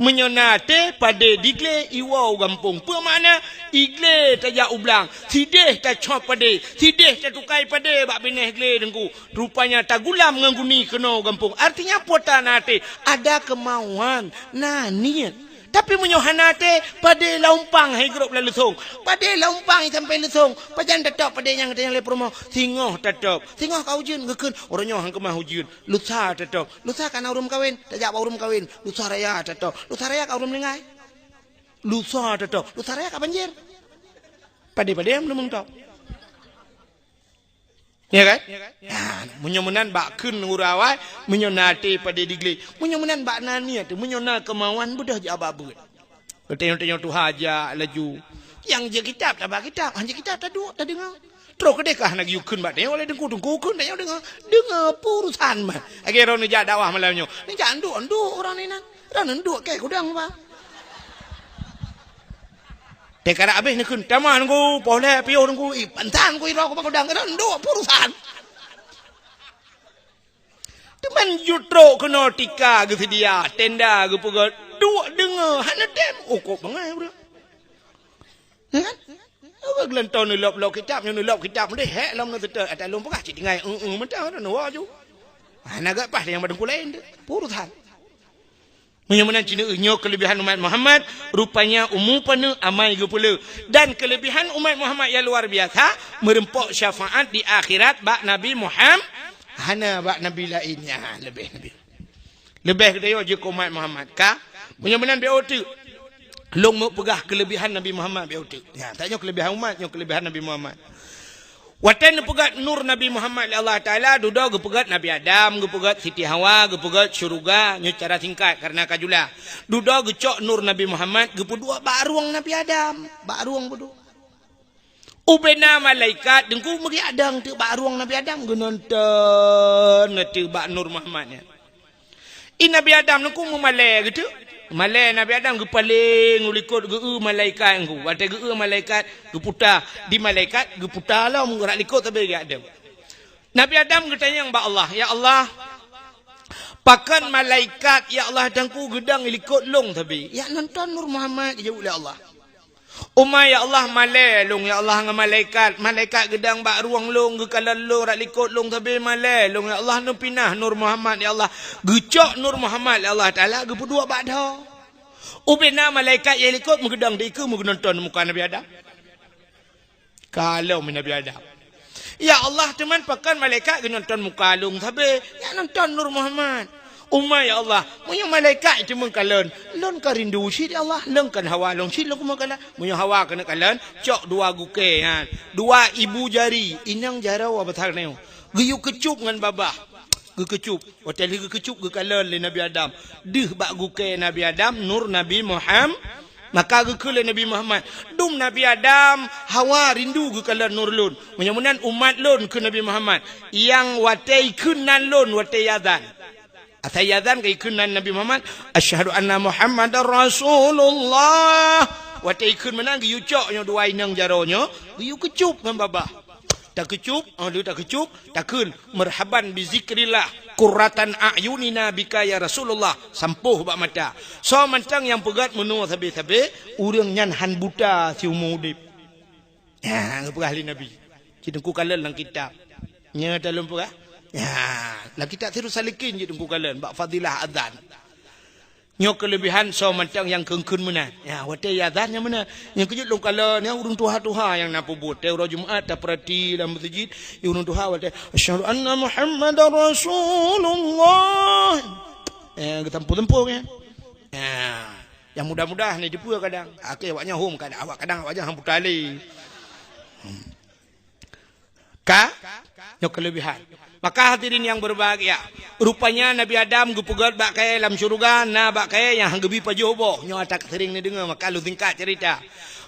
Meunyoe na até, padé di glé iwoe u gampông. Peue makna? Di glé tajak u blang, sideh tacok padé, sideh tatukai padé bak binéh glé Teungku. Rupanya tagulam ngon guni keunoe u gampông. Artinya, pota na até, ada kemauan, na niet. Tapi meunyoe hana até, padé lam umpang hai grôp lam leusông. Padé lam umpang sampoe leusông. Pajan tatôb padé nyang, nyang lé peurumoh? Singoh tatôb. Singoh ka ujeuen, geukheun, uroe nyoe han keumah ujeuen. Lusa tatôb. Lusa ka na ureueng meukawen, tajak bak ureueng meukawen. Lusa raya tatôb. Lusa raya ka ureueng meuninggai. Lusa tatôb. Lusa raya ka banjir. Padé-padé meuneumeung tôb. Ya kan? Nah, meunyoe meunan bak kheun ureueng awai, meunyoe na até padé di glé. Meunyoe meunan bak na niet, meunyoe na keumauan beudôh jak bak beuet. Geutanyoe-tanyoe tuha jak laju. Nyang jeuet kitab, taba kitab, han jeuet kitab, taduek, tadeungoe. Troh keudeh ka hana geuyue kheun bak tanyoe lé Teungku, Teungku kheun tanyoe deungoe. Deungoe peue urusan mah. Lagèe droeneuh jak dakwah malam nyoe. Neujak nduk-nduk ureueng inan. Droeneuh nduk kèe kudang ba. Teuka abéh neukheun, "Tamah Teungku, poh lhèe piôh Teungku, i pantan ku iroe ku bak kudang." Droeneuh nduk peue urusan. Teuma ju trok keunoe tika geuseudia, tenda geupeugöt, duek deungoe, hana tem, cukôp bangai ureueng. Ya kan? Geulantoe neulop-lop kitab, nyoe neulop kitab, meunan hék lom neuteutôt. Ata lôn peugah cit tinggai, eu-eu mantong, neuwoe ju. Hana geupaih nyang bak teungku laén teuh. Peue urusan. Meunyoe meunan cit nyoe keuleubihan umat Muhammad, rupanya umu paneuk amai geupeuleueh. Dan keuleubihan umat Muhammad nyang luar biasa, meureumpok syafaat di akhirat bak Nabi Muhammad. Hana bak nabi laén nyan leubeh nabi. Leubeh geutanyoe jeuet keu umat Muhammad. Ka? Meunyoe meunan bèk uteuk. Lôn meupeugah keuleubihan Nabi Muhammad bèk uteuk. Ya, tanyoe keuleubihan umat, nyoe keuleubihan Nabi Muhammad. Watèe neupeugèt nur Nabi Muhammad lé Allah Taala, dudoe geupeugèt Nabi Adam, geupeugèt Siti Hawa, geupeugèt syeuruga, nyoe cara singkat kareuna ka jula. Dudoe geucok nur Nabi Muhammad, geupeuduek bak rueng Nabi Adam, bak rueng peuduek. Ubena malaikat teungku meugiak dong teuk bak rueng Nabi Adam, geunonton teuk bak nur Muhammad nyan. I Nabi Adam nyan ku meumalèe geuteuk. Malèe Nabi Adam geupaleng u likot geu-eu malaikat nyan ku. Watèe geu-eu malaikat geuputa, di malaikat geuputa lom geura likot sabe geuadam. Nabi Adam geutanyong bak Allah, "Ya Allah, pakon malaikat ya Allah teungku geudong i likot lôn sabe? Jak nonton Nur Muhammad," geujaweueb lé Allah. "Uma ya Allah, malèe lôn ya Allah ngon malaikat. Malaikat geudong bak rueng lôn, geukalon lôn, rot likot lôn sabe malèe lôn ya Allah, neupinah Nur Muhammad ya Allah." Geucok Nur Muhammad lé Allah Taala geupeuduek bak dhoe. Ubena malaikat nyang likot meugeudong di keue meugeunonton muka Nabi Adam. Kalon Nabi Adam. "Ya Allah, teuma pakon malaikat geunonton muka lôn sabe, jak nonton Nur Muhammad." "Uma ya Allah, meunyoe malaikat teuma kalon, lôn ka rindu cit ya Allah, lôn kan hawa lôn cit lôn keumeung kalon." Meunyoe hawa keuneuk kalon, cok dua gukèe nyan, dua ibu jari, inong jaroe basa nyoe, geuyue keucup ngon babah. Geukeucup. Watèe lheueh geukeucup geukalon lé Nabi Adam. Deuh bak gukèe Nabi Adam, nur Nabi Muhammad. Maka geukheun lé Nabi Muhammad, "Dum Nabi Adam, hawa rindu geukalon nur lôn. Meunyoe meunan umat lôn," kheun Nabi Muhammad, "nyang watèe ikheun nan lôn watèe azan." Asai azan ka ikheun nan Nabi Muhammad, "Asyhadu anna Muhammadar Rasulullah." Watèe ikheun meunan geuyue cok nyoe dua inong jaroe nyoe, geuyue keucup ngon babah. Takeucup, oh, lheueh takeucup, takheun, "Marhaban bi zikrillah, qurratan a'yunina bika ya Rasulullah." Sampôh bak mata. Soe mantong nyang peugèt meunoe sabe-sabe, ureueng nyan han buta siumu udép. Ya, geupeugah lé Nabi. Cit teungku kalon lam kitab. Nyoe ta lôn peugah. Ya, lam kitab Sirus Salikin cit teungku kalon bak fadilah azan. Nyoe keuleubihan soe mantong nyang kheun-kheun meunan. Ya, watèe azan nyan meunan. Nyang keujeuet lôn kalon, nyan ureueng tuha-tuha nyang na peubuet. Watèe uroe Jumat tapeurati lam meuseujid, ureueng tuha watèe, "Asyhadu anna Muhammadar Rasulullah." Eh, geutampu-tampu nyan. Ya, nyang muda-muda ni dipeue kadang. Akhé awak nyan hom kadang, awak kadang awak nyan han buta lé. Hmm. Ka? Nyoe keuleubihan. Maka hadirin nyang beureubahagia, rupanya Nabi Adam geupeugèt bak kayèe lam syeuruga, na bak kayèe nyang han geubi pajoh boh. Nyoe ata seuring neudeungoe, maka lôn singkat ceurita.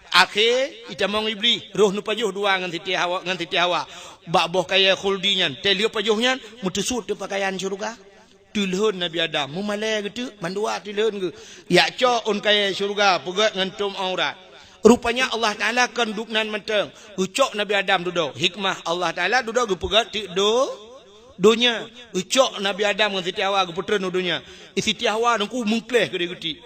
Akhé itamong Iblih, roh neupajoh dua ngon Siti Hawa, ngon Siti Hawa. Bak boh kayèe khuldi nyan, teuh lheueh pajoh nyan, meuteusut teuk pakaian syeuruga. Teulhon Nabi Adam, meumalèe geuteuk, mandua teulhon geuh. Jak cok ôn kayèe syeuruga, peugèt ngon tom aurat. Rupanya Allah Taala kon dubnan mantong. Geucok Nabi Adam dudoe. Hikmah Allah Taala dudoe geupeugèt teuk do-, donya. Geucok Nabi Adam ngon Siti Hawa geupeutreun u donya. Siti Hawa teungku meukleh keudéh geutiek.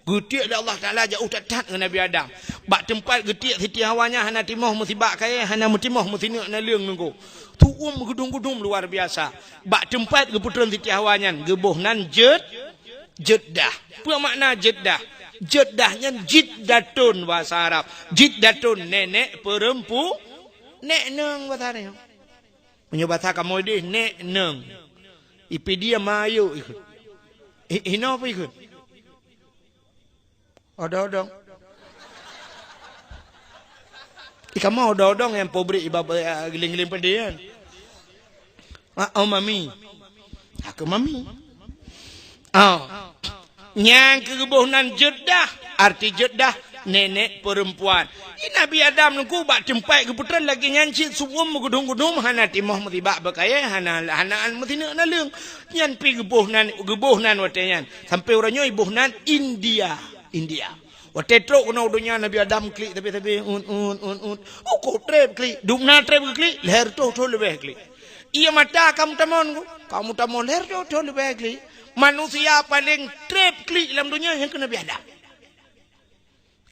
Geutiek lé Allah Taala jauh that-that ngon Nabi Adam. Bak teumpat geutiek Siti Hawa nyan hana timoh meusibak kayèe, hana meutimoh meusineuk naleueng teungku. Tuom meugeudum-geudum luar biasa. Bak teumpat geupeutreun Siti Hawa nyan geuboh nan Jed-, Jeddah. Peue makna Jeddah? Jeddah nyan jiddatun bahasa Arab. Jiddatun, nenek perempu-, nek neung bahasa Arab. Meunyoe bahasa kamoe deh, nek neung. Ipi dia mayuk ikheun. I-, inoe peue ikheun? Odong-odong. Ih, kamoe odong-odong nyang pabrik iba-, eh, giling-giling peudeh kan? Ah, oh, mami. Aku mami. Oh. Nyang keu geuboh nan Jeddah, arti Jeddah, nenek perempuan. Di Nabi Adam teungku bak teumpat geupeutreun lagèe nyan cit su'um meugeudum-geudum, hana timoh meusibak beukayèe, hana, hana meusineuk naleueng. Nyan pi geuboh nan, geuboh nan watèe nyan. Sampoe uroe nyoe iboh nan India. India. Watèe trok keunoe u donya Nabi Adam klik sabe-sabe, un, un, un, un. Uko treb klik, dum na treb geuklik, lhèe reutôh thon leubeh klik. Ie mata ka meutamong ku, ka meutamong lhèe reutôh thon leubeh klik. Manusia paleng treb klik lam donya nyan keuh Nabi Adam.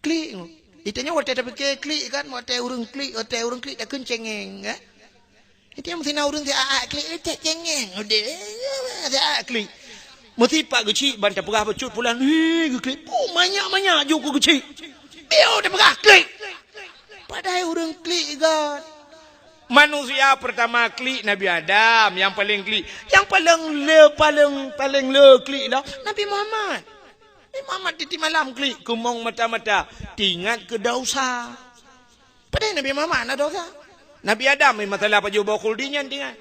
Klik. Itanyoe watée tapike klik kan, watée ureuëng klik, watée ureuëng klik takheun cengeng, kan? Itanyoe meusinan ureuëng siat klik, eh, cek cengeng, udeh, siat klik. Meusipat geuchik ban tapeugah bacut pulan, "Hi, geuklik." Puh, manyak-manyak ju ku geuchik. Bieu tapeugah klik. Padahai ureuëng klik kan. Manusia pertama klik Nabi Adam, nyang paleng klik. Nyang paleng le, paleng, paleng le klik lah Nabi Muhammad. Nabi Muhammad tiep-tiep malam klik, keumong mata-mata, tingat keu dosa. Padahai Nabi Muhammad hana dosa. Nabi Adam, eh, masalah pajoh boh khuldi nyan tingat.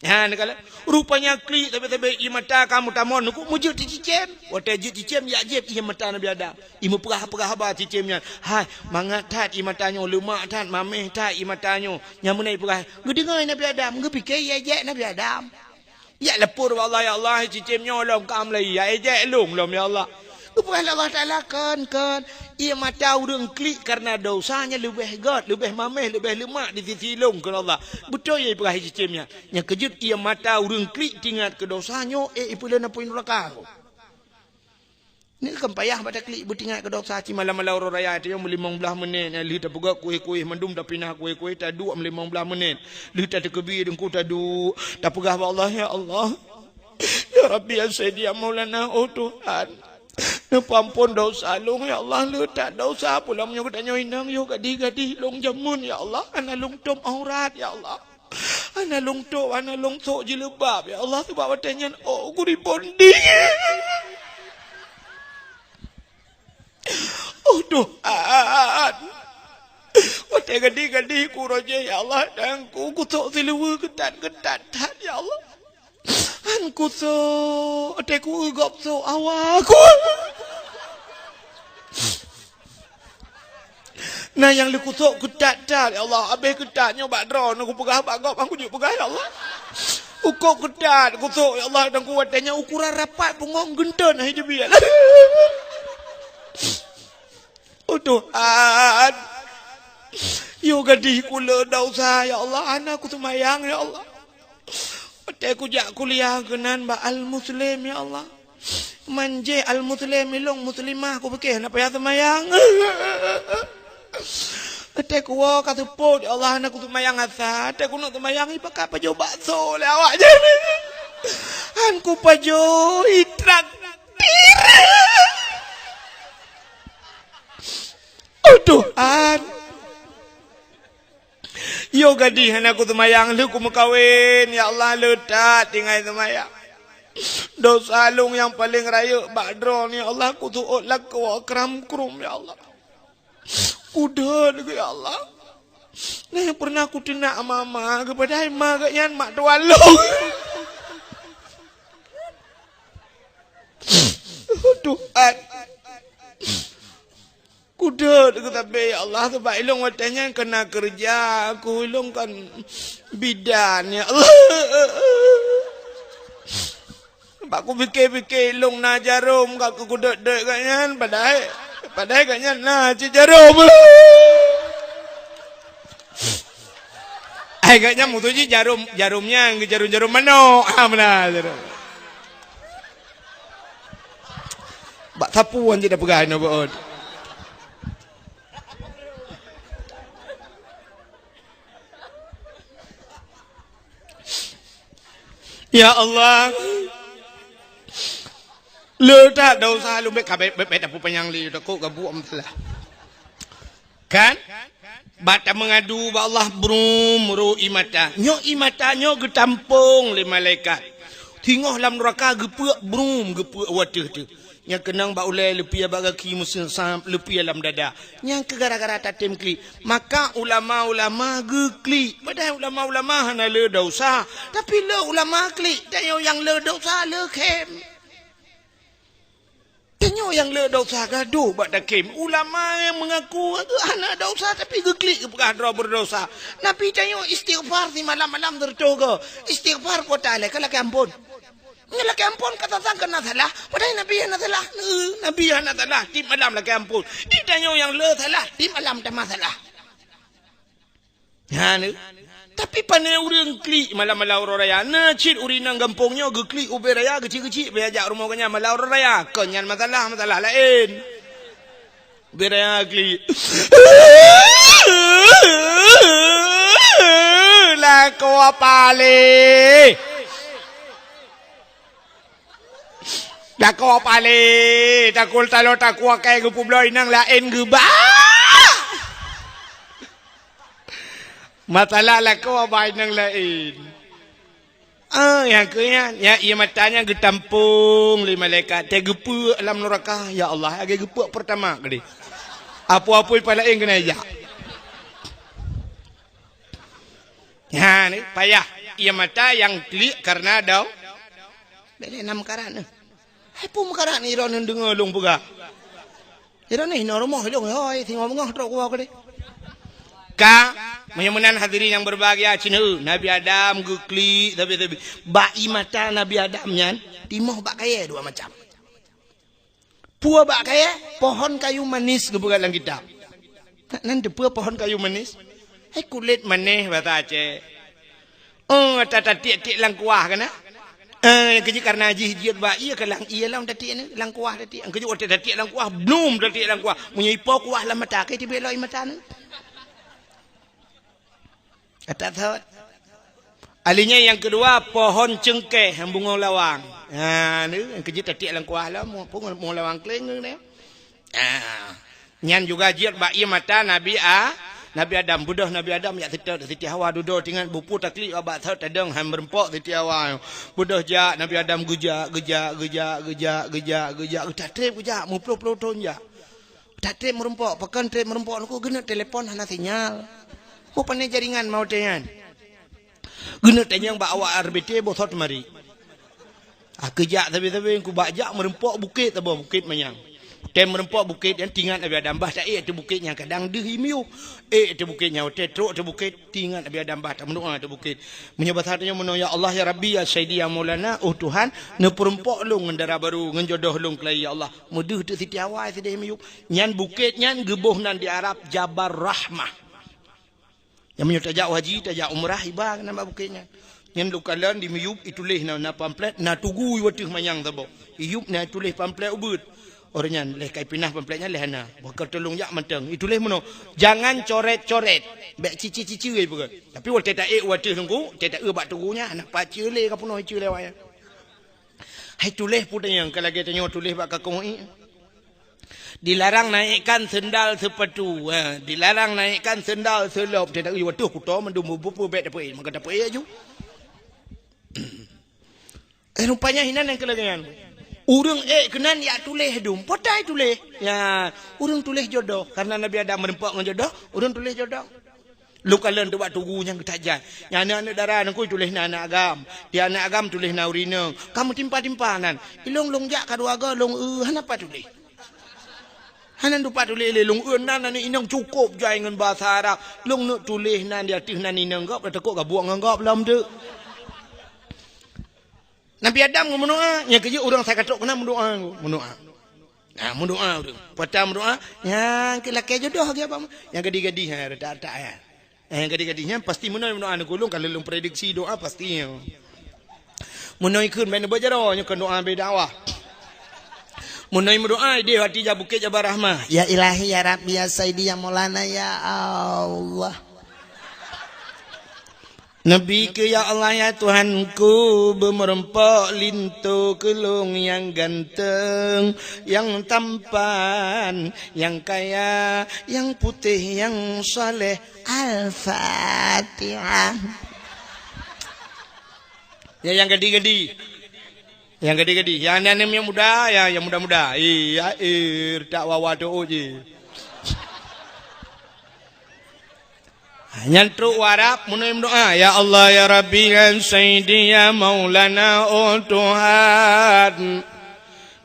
Nyan kala, rupanya klik sabe-sabe ie mata ka meutamon, keu meujeuet cicém. Watée jeuet cicém, jak jieb ie mata Nabi Adam. Imeupeuhah-peuhah haba cicém nyan. Hai, mangat that ie mata nyoe, leumak that, mameh that ie mata nyoe. Nyang meunan ipeugah, geudeungoe Nabi Adam, geupike ie jek Nabi Adam. Jak lapor bak Allah, "Ya Allah, cicém nyoe lom ka am lé ie, jak ejek lôn lom, ya Allah." Geupeugah lé Allah Taala, "Kon, kon, ie mata ureuëng klik kareuna dosa nyan leubeh gét, leubeh mameh, leubeh leumak di sisi lôn," kheun Allah. Beutôi ie ipeugah cicém nyan. Nyang keujeuet ie mata ureuëng klik tingat keu dosa nyoe, eh, ipeuleueng apui nuraka. Nyoe kan payah bak taklik beutingat keu dosa, ci malam-malam uroe raya, tanyoe meulimong blaih menit, lheueh tapeugöt kueh-kueh, mandum tapinah kueh-kueh, taduek meulimong blaih menit. Lheueh tateukeubie deungku taduek, tapeugah bak Allah, "Ya Allah, ya Rabbi, ya Sayyidi, ya Maulana, oh Tuhan, neupeuampon dosa lôn, ya Allah, le that dosa, pulang meunyoe geutanyoe inong, yoh gadih-gadih lôn jameun, ya Allah, hana lôn tôb aurat, ya Allah." Hana lôn tôb, hana lôn sôk jilbab, ya Allah, sabab watée nyan ôk ku ribon dingin. Oh Tuhan, watée gadih-gadih ku rôjée, ya Allah, dan ku kusôk siluweue keutat-keutat that, ya Allah. Han kusôk, watée ku eu gob sôk awa ku. Na nyang lé kusôk keutat-tat, ya Allah. Abéh keutat nyoe bak droeneuh kupeugah bak gob, han kujeuet peugah, ya Allah. Ukôb keutat kusôk, ya Allah, dan ku watée nyan ukuran rapat bungong geunteuen hai jibiet. Oh Tuhan, yoh gadih ku le dosa, ya Allah, hana kuseumayang, ya Allah. Watée kujak kuliah keunan bak Al-Muslim, ya Allah. Manjeh Al-Muslim, ilong muslimah, kupike hana payah seumayang. Watée kuwoe ka seupôt, ya Allah, hana kuseumayang asa. Watée kuneuk seumayang, ipakat pajoh bakso lé awak nyan. Han kupajoh, itraktir. Oh Tuhan. Yoh gadih hana kuseumayang, lheueh kumeukawen, ya Allah, le that tinggai seumayang. Dosa lôn nyang paleng rayeuk bak droeneuh, ya Allah, kuseuôt lakoe kram-krum, ya Allah. Kudeuet, ya Allah. Nah, nyang pernah kuteunak mama, geupadahai ma geuh nyan mak tuan lôn. Tuhan. Kudeuet keu sabe, ya Allah, sabab ilong watée nyan kana keureuja, aku ilong kan bidan, ya Allah. Bak kupike-pike ilong na jarom ka kudeuet-deuet gobnyan, padahai, padahai gobnyan na cit jarom. Ai gobnyan musoh jih jarom, jarom nyan, jarom-jarom manok. Ha, meunan jarom. Bak sapu han jeuet tapeugah inoe beuôt. Ya Allah. Le that dosa lôn bék ka bék, bék, bék tapeupanjang lé, takot gabuek masalah. Kan? Bak tameungadu bak Allah brum ro ie mata. Nyoe ie mata nyoe geutampong lé malaikat. Singoh lam nuraka geupeuk brum, geupeuk u ateueh teuh. Nyang keunong bak ulée, leupie bak gaki, meuseusam leupie lam dada. Nyang keu gara-gara tatem klik. Maka ulama-ulama geuklik. Padahai ulama-ulama hana le dosa. Tapi le ulama klik. Tanyoe nyang le dosa le khém. Tanyoe nyang le dosa gadôh bak takhém. Ulama nyang meungaku hana dosa tapi geuklik geupeugah droe beureudosa. Nabi tanyoe istighfar simalam-malam sireutôh goe. Istighfar kuota lé ka lakée amphon. Nyoe lakée amphon ka sang-sang keunan salah. Padahai Nabi hana salah. Nabi hana salah. Tiep malam lakée amphon. Di tanyoe nyang le salah. Tiep malam tamah salah. Nyan, tapi pane ureuëng klik malam-malam uroe raya. Na cit ureuëng inong gampông nyoe geuklik ubé raya geuchik-geuchik bèk jak rumoh geuhnyan malam uroe raya. Kon nyan masalah, masalah laén. Bira klik. Lakoe palé. Lakoe palé. Takul talo takue kai geupeubloe inong laén geuba. Masalah lakoe ba inong laén. Ah, nyang keu nyan, nyang ié mata nyan geutampong lé malaikat, teugeupeuek lam neuraka. Ya Allah, lagée geupeuek peurtama keudeh. Apui-apui pah laén keuneuk jak. Nyan, payah. Ié mata nyang klik kareuna dong. Bék lé na meukarat nyoe. Hai peue meukarat nyoe droeneuh deungoe lôn peugah. Sidroe nyoe hinoe rumoh lôn, hôi, singoh beungoh trok kuwoe keudeh. Ka, meunyoe meunan hadirin nyang berbahagia, cit nyoe Nabi Adam geuklik sabe-sabe. Bak ié mata Nabi Adam nyan, timoh bak kayée dua macam. Peue bak kayée, pohon kayu manis geupeugah lam kitab. Nan teupeue pohon kayu manis? Hai kulét manéh basa Aceh. Oh, ta-, tatiek-tiek lam kuah keunan. Eh, keujeuet kareuna jih jeuet bak ié keulang ié lom tatiek nyoe, lam kuah tatiek. Keujeuet watée tatiek lam kuah, blum tatiek lam kuah. Meunyoe ipo kuah lam mata, keu tibée lom ié mata nyoe. Kata thot. Ahli nyan nyang keudua, pohon ceungkéh nyang bungong lawang. Ha, nyoe, keujeuet tatiek lam kuah lom, bungong lawang kléng nyoe. Ah, nyan juga jeuet bak ié mata Nabi A-, Nabi Adam. Beudôh Nabi Adam jak seutôt Siti Hawa dudoe tingat bupu taklik bak seutôt tadong han meurumpok Siti Hawa. Beudôh jak Nabi Adam geujak, geujak, geujak, geujak, geujak, geujak, geujak, geutak treb geujak, meuploh-ploh thon jak. Geutak treb meurumpok, pakon treb meurumpok nyoe keuh geuneuk telepon hana sinyal. Peue pané jaringan maute nyan. Geuneuk tanyong bak awak R B T boh sot mari. Ah, keujak sabe-sabe ku bak jak meurumpok bukét saboh, Bukét Manyang. Tem meurumpok bukét nyan tingat Nabi Adam bah taék ateueh bukét nyan kadang deuh i miyueb. Ék ateueh bukét nyan watée trok ateueh bukét tingat Nabi Adam bah tameudoá ateueh bukét. Meunyoe basa tanyoe meunoe, "Ya Allah, ya Rabbi, ya Sayyidi, ya Maulana, oh Tuhan, neupeurumpok lôn ngon dara barô, ngon jodoh lôn keulayi, ya Allah." Meudeuh teuk Siti Hawa sideh miyueb. Nyan bukét nyan geuboh nan di Arab Jabal Rahmah. Nyang meunyoe tajak u haji, tajak umrah, iba keunan bak bukét nyan. Nyan lukalon di miyueb ituléh na, na pamflet, na tugu u ateueh manyang saboh. Iyueb na ituléh pamflet ubeut. Uroe nyan lheueh ka ipinah pamflet nyan lheueh hana. Bukon teuh lôn jak mantong. Ituléh meunoe, "Jangan coret-coret." Bék cici-cici peugah. Tapi watée taék u ateueh teungku, watée taeu bak tugu nyan, hana pace lé ka peunoh ice lé awak nyan. Hai tuléh peue tanyong ka lagée tanyoe tuléh bak kakong ié. Dilarang naikkan sendal sepatu. Ha, dilarang naikkan sendal selop. Teuh, wateuh kuto mandum bubu-bubu bék dapeuék. Maka dapeuék aju. Eh, rupanya hinan nyang keulagian. Ureuëng ék keunan yak tuléh dum. Potai tuléh. Ya, ureuëng tuléh jodoh. Karena Nabi Adam meureumpok ngon jodoh, ureuëng tuléh jodoh. Lôn kalon teuh bak tugu nyang geutajak. Nyang aneuk-aneuk dara nangkui tuléh na aneuk agam. Di aneuk agam tuléh na ureuëng inong. Ka meutimpa-timpa nan. Ilong lôn jak ka dua go lôn eu hana pat tuléh. Hana dupat tuléh lé lôn eu nan aneuk inong cukôp jai ngon basa Arab. Lôn neuk tuléh nan di ateueh nan inong gob, takot gabuek ngon gob lom teuk. Nabi Adam ngon meudoá, nyang keujeuet ureuëng asai ka trok keunan meudoá, meudoá. Nah, meudoá ureuëng. Peue ata meudoá, nyang keu lakée jodoh lagée apa? Nyang gadih-gadih, ha, retak-retak, ya. Eh, nyang gadih-gadih nyan pasti meunoe meudoá neugulong, ka lôn prediksi doá pasti, ya. Meunoe kheun, bèk neuba jaroe, nyoe kon doá bèk dakwah. Meunoe meudoá, idéh hati jak Bukét Jabal Rahmah. Ya Ilahi, ya Rabbi, ya Sayyidi, ya Maulana, ya Allah. Neubri keu ya Allah, ya Tuhanku, beumeurumpok linto keu lôn nyang ganteng, nyang tampan, nyang kaya, nyang putéh, nyang saleh. Al-Fatihah. Ya, nyang gadih-gadih. Nyang gadih-gadih. Nyang aneuk-aneuk nyang muda, ya, nyang muda-muda. Eh, ya, eh, retak wawa teuôt jih. Nyan trok u Arab, meunoe meudoá, "Ya Allah, ya Rabbi, ya Sayyidi, ya Maulana, oh Tuhan.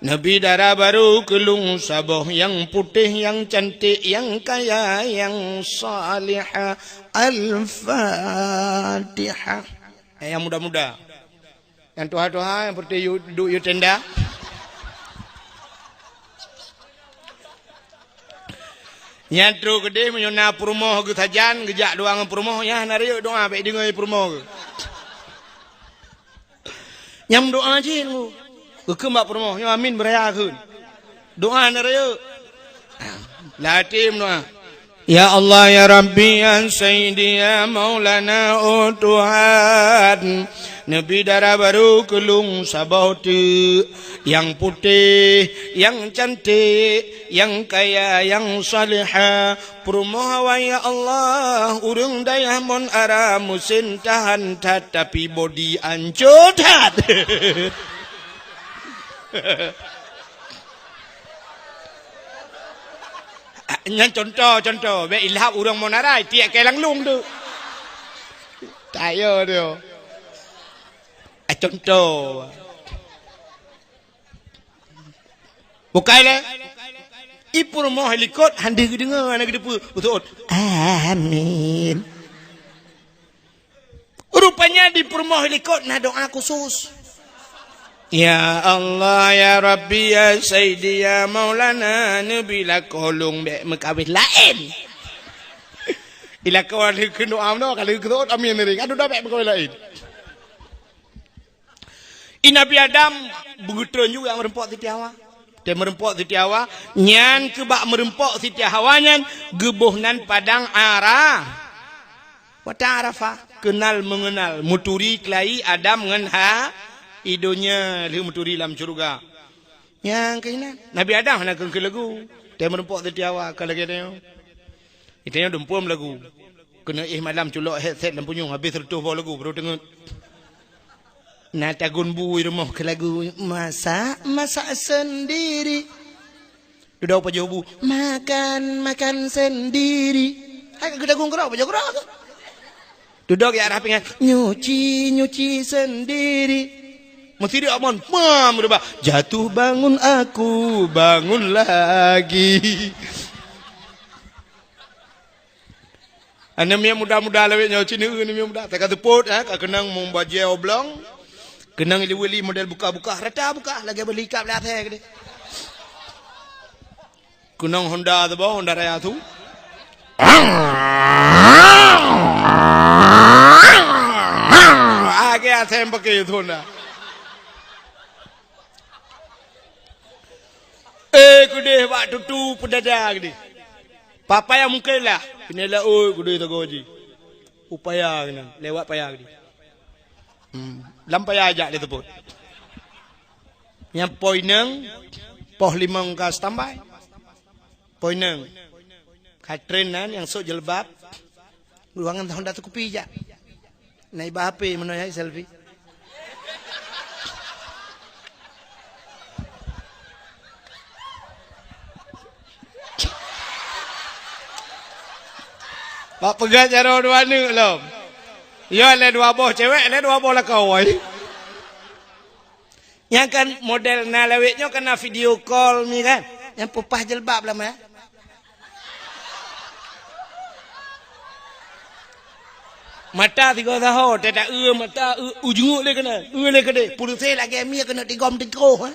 Neubri dara barô keu lôn saboh, nyang putéh, nyang cantik, nyang kaya, nyang salihah." Al-Fatihah. Eh, nyang muda-muda. Nyang tuha-tuha, nyang putih yu-, duek yue tenda. Nyan trok keudeh, meunyoe na peurumoh geusajan, geujak dua ngon peurumoh, nyan hana rayeuk doá, bék deungoe peurumoh geuh. Nyang meudoá cit, geukheun bak peurumoh, nyoe amin beuraya kheun. Doá hana rayeuk. Latih meudoa. Ya Allah, ya Rabbi, ya Sayyidi, ya Maulana, oh Tuhan, neubi dara barô keu lôn saboh teuk, nyang putéh, nyang cantik, nyang kaya, nyang salihah. Peurumoh awai, ya Allah, ureuëng dayah mon ara meusén tahan that, tapi bodi ancô that. Nyan contoh, contoh. Bék ilham ureuëng mon ara, tiek keu lam lôn tu. Tayo tu. Ah, contoh. Bukai lé. Ipeurumoh likot hana geudeungoe, hana geudeungoe. Beutôi. Amin. Rupanya di peurumoh likot na doa khusus. Ya Allah, ya Rabbi, ya Sayyidi, ya Maulana, neubi lakoe lôn bék meukawen laén. Ilakoe lheueh keu doa meunoe, ka lheueh keu doa, amin, amin. Aduh, dah bék meukawen laén. I Nabi Adam beugeutrön juga meureumpok Siti Hawa. Teumeureumpok Siti Hawa, nyan keubak meureumpok Siti Hawa nyan geuboh nan padang Ara-, watée Arafah, keunal meungeunal, meuturi keulayi Adam ngon Ha-, i donya lheueh meuturi lam syeuruga. Nyang keuh inan, Nabi Adam hana keuneuk lagu, teumeureumpok Siti Hawa ka lagée nyoe. Itanyoe dumpôm lagu. Keuneuk éh malam culok headset lam punyueng, habéh seureutôh boh lagu, baru teungeut. Na tagun bu i rumoh keu lagu, masak, masak sendiri. Dudoe pajoh bu, makan, makan sendiri. Hai ka geudagung keudroe, pajoh keudroe. Dudoe jak rhah pingan, nyuci, nyuci sendiri. Meusidroe mon, mam, reubah. Jatuh bangun aku, bangun lagi. Aneuk miet muda-muda lawét nyoe, ci neueu aneuk miet muda. Teuka seupôt, eh, ka keunong meubajée oblong. Keunong ili-wili model bukah-bukah, rata bukah, lagée beli kab lé asèe keudeh. Keunong Honda teuboh, Honda Raya tu. Lagée asèe paké tu Honda. Eh, keudeh bak tutu peudada keudeh. Papa nyang mungken lah. Keuneuk lé oi keudeh sagoe jih. U paya keunan, lewat paya keudeh. Hmm. Lam paya jak lé seupôt. Nyang poh inong, poh limong ka standby. Poh inong. Ka tren nan nyang sôk jilbab. Ruangan Honda teukupi jak. Na iba H P meunoe hai selfie. Bak peugah jaroe dua aneuk lom. Yo lé dua boh cewek, lé dua boh lakoe. Nyang kan model na lawét nyoe kan na video call ni kan. Nyang peupah jilbab lama. Mata sigoe saho, teuta eu mata eu, u jenguk lé keunan, eu lé keudeh. Pulsa lagée mie keuneuk tigom tikoh, eh.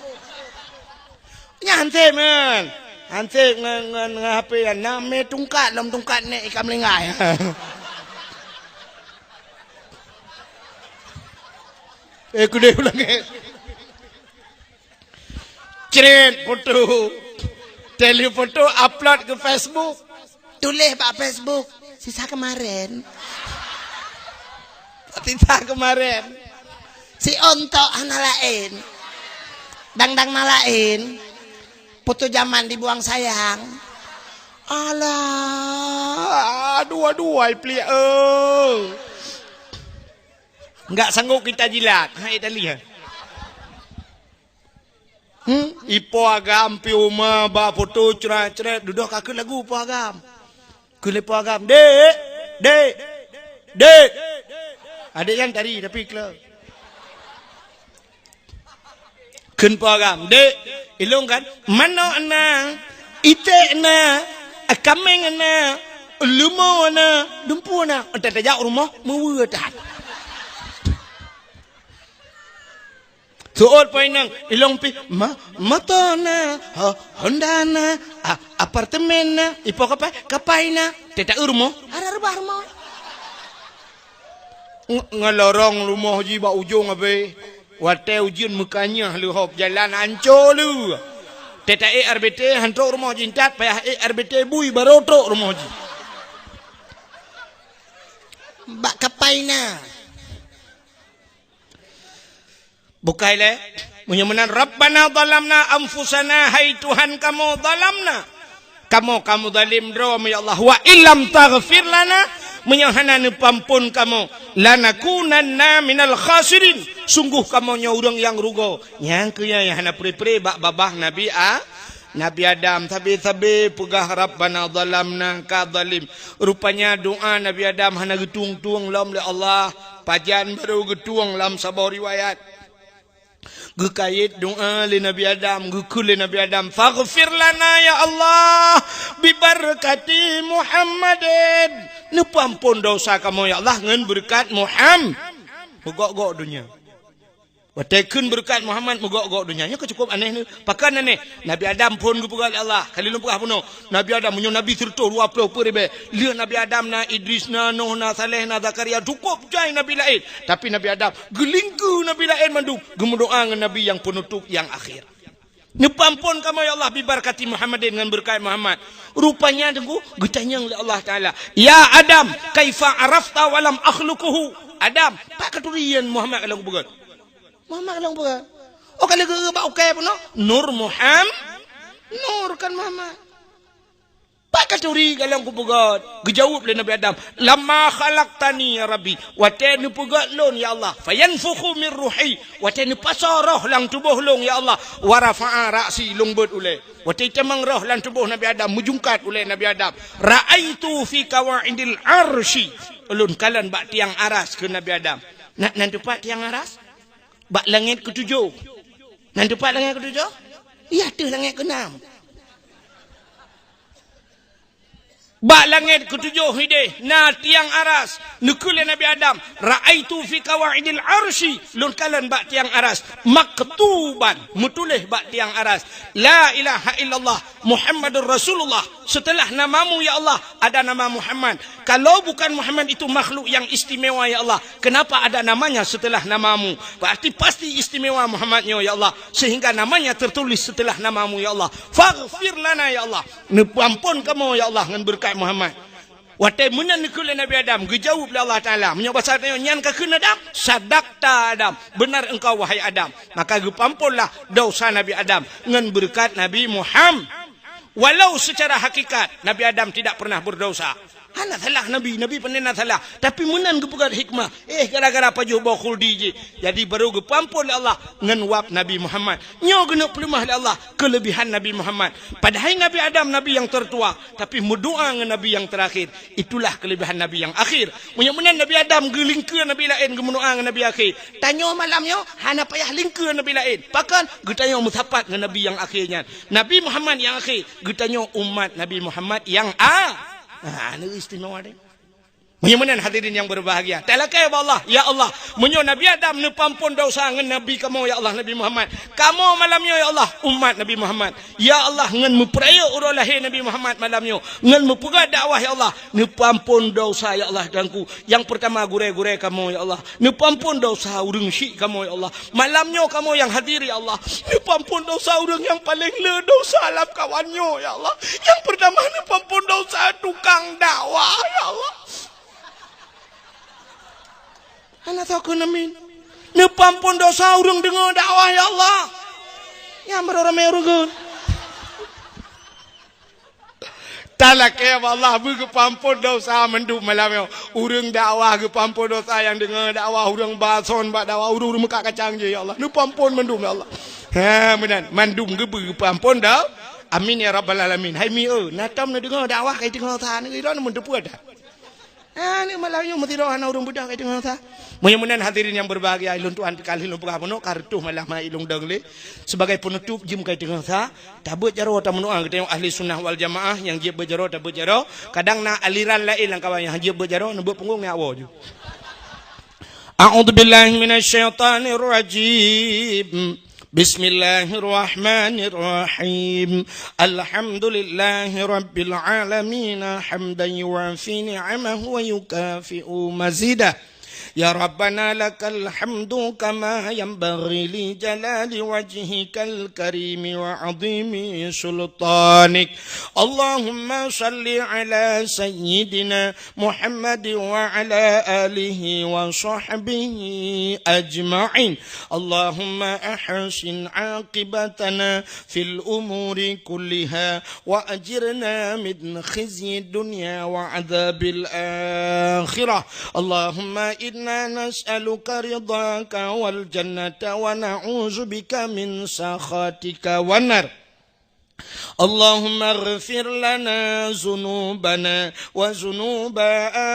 Nyan hansép kan. Hansép ngon, ngon, ngon H P kan. Na mé tungkat lom tungkat nek ikan melinggai. Eh, keudeh ulang eh. Cret foto. Teli foto upload ke Facebook. Tuléh bak Facebook, "Sisa kemarin." Sisa kemarin. Si ontok hana laén. Dang-dang na laén. Foto zaman dibuang sayang. Alah, aduh, aduh, ai pliek, eh. Enggak sanggup kita jilat. Hai tali, ha. Hmm? Ipo agam pi uma ba foto cret-cret, dudoe ka kheun lagu po agam. Kheun lé po agam, "Dek, dek, dek." Adek nyan tari tapi kleu. Kheun po agam, "Dek, ilong kan? Mano na, itek na, kameng na, lumo na, dumpu na." Entat tajak rumoh, meuweue that. Seuôt po inong, ilong pi, ma, moto na, ho, Honda na, a, apartemen na, ipo kapai, kapai na, teuta eu rumoh, hana reubah rumoh. Ng-, ngon lorong rumoh jih bak ujong abéh. Watée ujeuen meukanyah leuhop jalan ancô lé. Teuka ék R B T, han trok rumoh jih, intat payah ék R B T bui, barô trok rumoh jih. Bak kapai na. Bukai lé, meunyoe meunan, "Rabbana zalamna anfusana," hai Tuhan kamoe, "zalamna," kamoe, kamoe zalim droe, ya Allah, "wa illam taghfir lana," meunyoe hana neupeuamphon kamoe, "lanakunanna minal khasirin," sungguh kamoe nyoe ureuëng nyang rugoe. Nyang keuh nyan nyang hana pre-pre bak babah Nabi A-, Nabi Adam. Sabe-sabe peugah, "Rabbana zalamna," ka zalim. Rupanya doa Nabi Adam hana geutueng-tueng lom lé Allah. Pajan barô geutueng lam saboh riwayat. Geukayét doa lé Nabi Adam, geukheun lé Nabi Adam, "Faghfir lana ya Allah, bibarakati Muhammadin." Neupeuamphon desya kamoe ya Allah ngon beureukat Muham-, meugok-gok donya. Watée kheun beureukat Muhammad, meugok-gok donya. Nyoe ka cukup aneh neuh. Pakon aneh? Nabi Adam phon geupeugah lé Allah. Ka lheueh lôn peugah bunoe. Nabi Adam, meunyoe nabi sireutoh dua ploh peuet ribée, lheueh Nabi Adam na Idris, na Nuh, na Saleh, na Zakaria, cukup jai nabi laén. Tapi Nabi Adam geulingkeue nabi laén mandum, geumeudoá ngon nabi nyang peunutôp nyang akhé. "Neupeuamphon kamoe ya Allah, bibarakati Muhammadin," ngon beureukat Muhammad. Rupanya teungku geutanyong lé Allah Taala, "Ya Adam, kaifa arafta walam akhluquhu?" Adam, pat katuri Muhammad ka lôn kupeugét? Muhammad ka lôn peugét. Oh, ka lheueh geueu bak ukée bunoe? Nur Muham-, Nur kan Muhammad. Pat katuri ka lôn kupeugét? Geujaweueb lé Nabi Adam, "Lamma khalaqtani ya Rabbi," watée neupeugét lôn ya Allah, "fayanfukhu min ruhi," watée neupasoe roh lam tuboh lôn ya Allah, "wa rafa'a ra'si," lôn beuet ulée. Watée itamong roh lam tuboh Nabi Adam, meujungkat ulée Nabi Adam, "ra'aitu fi qawaidil arsy," ulôn kalon bak tiang aras, kheun Nabi Adam. Na, nan teupat tiang aras? Bak langét keutujoh. Nan teupat langét keutujoh? Iya, teuh langét keunam. Bak langét keutujoh idéh na tiang aras. Neukheun lé Nabi Adam, "Ra'aitu fi qawaidil arsy," lôn kalon bak tiang aras, "maktuban," meutuléh bak tiang aras, "La ilaha illallah Muhammadur Rasulullah." Setelah namamu, ya Allah, ada nama Muhammad. Kalau bukan Muhammad itu makhluk yang istimewa, ya Allah, kenapa ada namanya setelah namamu? Berarti pasti istimewa Muhammad nyoe, ya Allah, sehingga namanya tertulis setelah namamu, ya Allah. Faghfir lana, ya Allah. Neupeuamphon kamoe, ya Allah, ngon beureukat Muhammad. Watée meunan neukheun lé Nabi Adam, geujaweueb lé Allah Taala. Meunyoe basa tanyoe, nyan ka kheun Adam, "Sadaqta Adam, benar engkau wahai Adam." Maka geupeuamphonlah desya Nabi Adam ngon beureukat Nabi Muham-, Walau secara hakikat Nabi Adam tidak pernah berdosa. Hana salah Nabi, Nabi pandai na salah. Tapi meunan geupeugah hikmah, eh, gara-gara pajoh boh khuldi jih. Jadi baru geupeuamphon lé Allah ngon wab Nabi Muhammad. Nyoe geuneuk peuleumah lé Allah keulebihan Nabi Muhammad. Padahai Nabi Adam nabi nyang tertua, tapi meudoá ngon nabi nyang terakhir. Itulah keulebihan nabi nyang akhir. Meunyoe meunan Nabi Adam geulingkeue nabi laén geumeudoá ngon nabi akhé, tanyoe malam nyoe hana payah lingkeue nabi laén. Pakon? Geutanyoe meusapat ngon nabi nyang akhé nyan. Nabi Muhammad nyang akhé, geutanyoe umat Nabi Muhammad nyang a-, ha, nyoe istimewa deh. Meunyoe meunan hadirin nyang berbahagia, talakée bak Allah, "Ya Allah, meunyoe Nabi Adam neupeuamphon desya ngon Nabi kamoe, ya Allah, Nabi Muhammad, kamoe malam nyoe, ya Allah, umat Nabi Muhammad, ya Allah, ngon meupeurayeuk uroe lahé Nabi Muhammad malam nyoe, ngon meupeugah dakwah, ya Allah, neupeuamphon desya, ya Allah, Tuhanku, nyang peurtama gurée-gurée kamoe, ya Allah." Neupeuamphon desya ureuëng syik kamoe, ya Allah. Malam nyoe kamoe nyang hadir, ya Allah. Neupeuamphon desya ureuëng nyang paleng le desya lam kawan nyoe, ya Allah. Nyang peurtama neupeuamphon desya tukang dakwah, ya Allah. Hana soe keuneuk amin. Neupeuamphon desya ureuëng deungoe dakwah, ya Allah. Nyang baroe ramé ureuëng. Talakée bak Allah beugeupeuamphon desya mandum malam nyoe. Ureuëng dakwah geupeuamphon desya nyang deungoe dakwah, ureuëng ba son bak dakwah, ureuëng-ureuëng meukat kacang jih, ya Allah. Neupeuamphon mandum, ya Allah. Ha, meunan. Mandum geubeugeupeuamphon desya. Amin ya rabbal alamin. Hai mi, na tom neudeungoe dakwah kai teungoe sa, neudeungoe meuteupeu dah. Ah, ni malam nyoe meusidroe hana ureuëng beudôh kai teungoh sa. Meunyoe meunan hadirin nyang berbahagia, ilôn tuan kali lôn peugah bunoe ka reutôh malam hai ilôn dong lé. Sebagai penutup jeuem kai teungoh sa, tabeuet jaroe tameudoa geutanyoe ahli sunnah wal jamaah nyang jeuet beuet jaroe tabeuet jaroe. Kadang na aliran laén lam kawan nyang jeuet beuet jaroe neubeuet punggong nyan awoe ju. A'udzubillahi minasyaitonirrajim. Bismillahirrahmanirrahim. Alhamdulillahi rabbil alamin, hamdan yuwafi ni'amahu wa yukafi'u mazidah. يا ربنا لك الحمد كما ينبغي لجلال وجهك الكريم وعظيم سلطانك. اللهم صل على سيدنا محمد وعلى آله وصحبه أجمعين. اللهم أحسن عاقبتنا في الأمور كلها وأجرنا من خزي الدنيا وعذاب الآخرة. اللهم إنا نسألك رضاك والجنة ونعوذ بك من سخطك والنار. اللهم اغفر لنا ذنوبنا وذنوب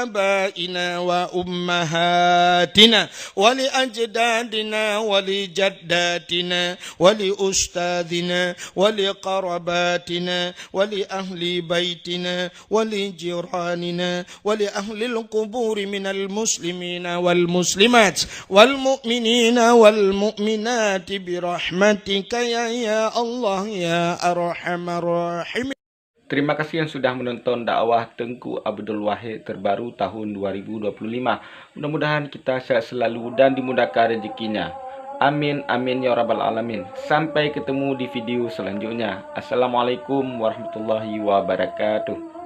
آبائنا وأمهاتنا ولأجدادنا ولجداتنا ولأستاذنا ولقرباتنا ولأهل بيتنا ولجيراننا ولأهل القبور من المسلمين والمسلمات والمؤمنين والمؤمنات برحمتك يا، يا الله يا أرحم الراحمين. Terima kasih yang sudah menonton dakwah Teungku Abdul Wahid terbaru tahun dua ribu dua puluh lima. Mudah-mudahan kita sehat selalu dan dimudahkan rezekinya. Amin, amin ya rabbal alamin. Sampai ketemu di video selanjutnya. Assalamualaikum warahmatullahi wabarakatuh.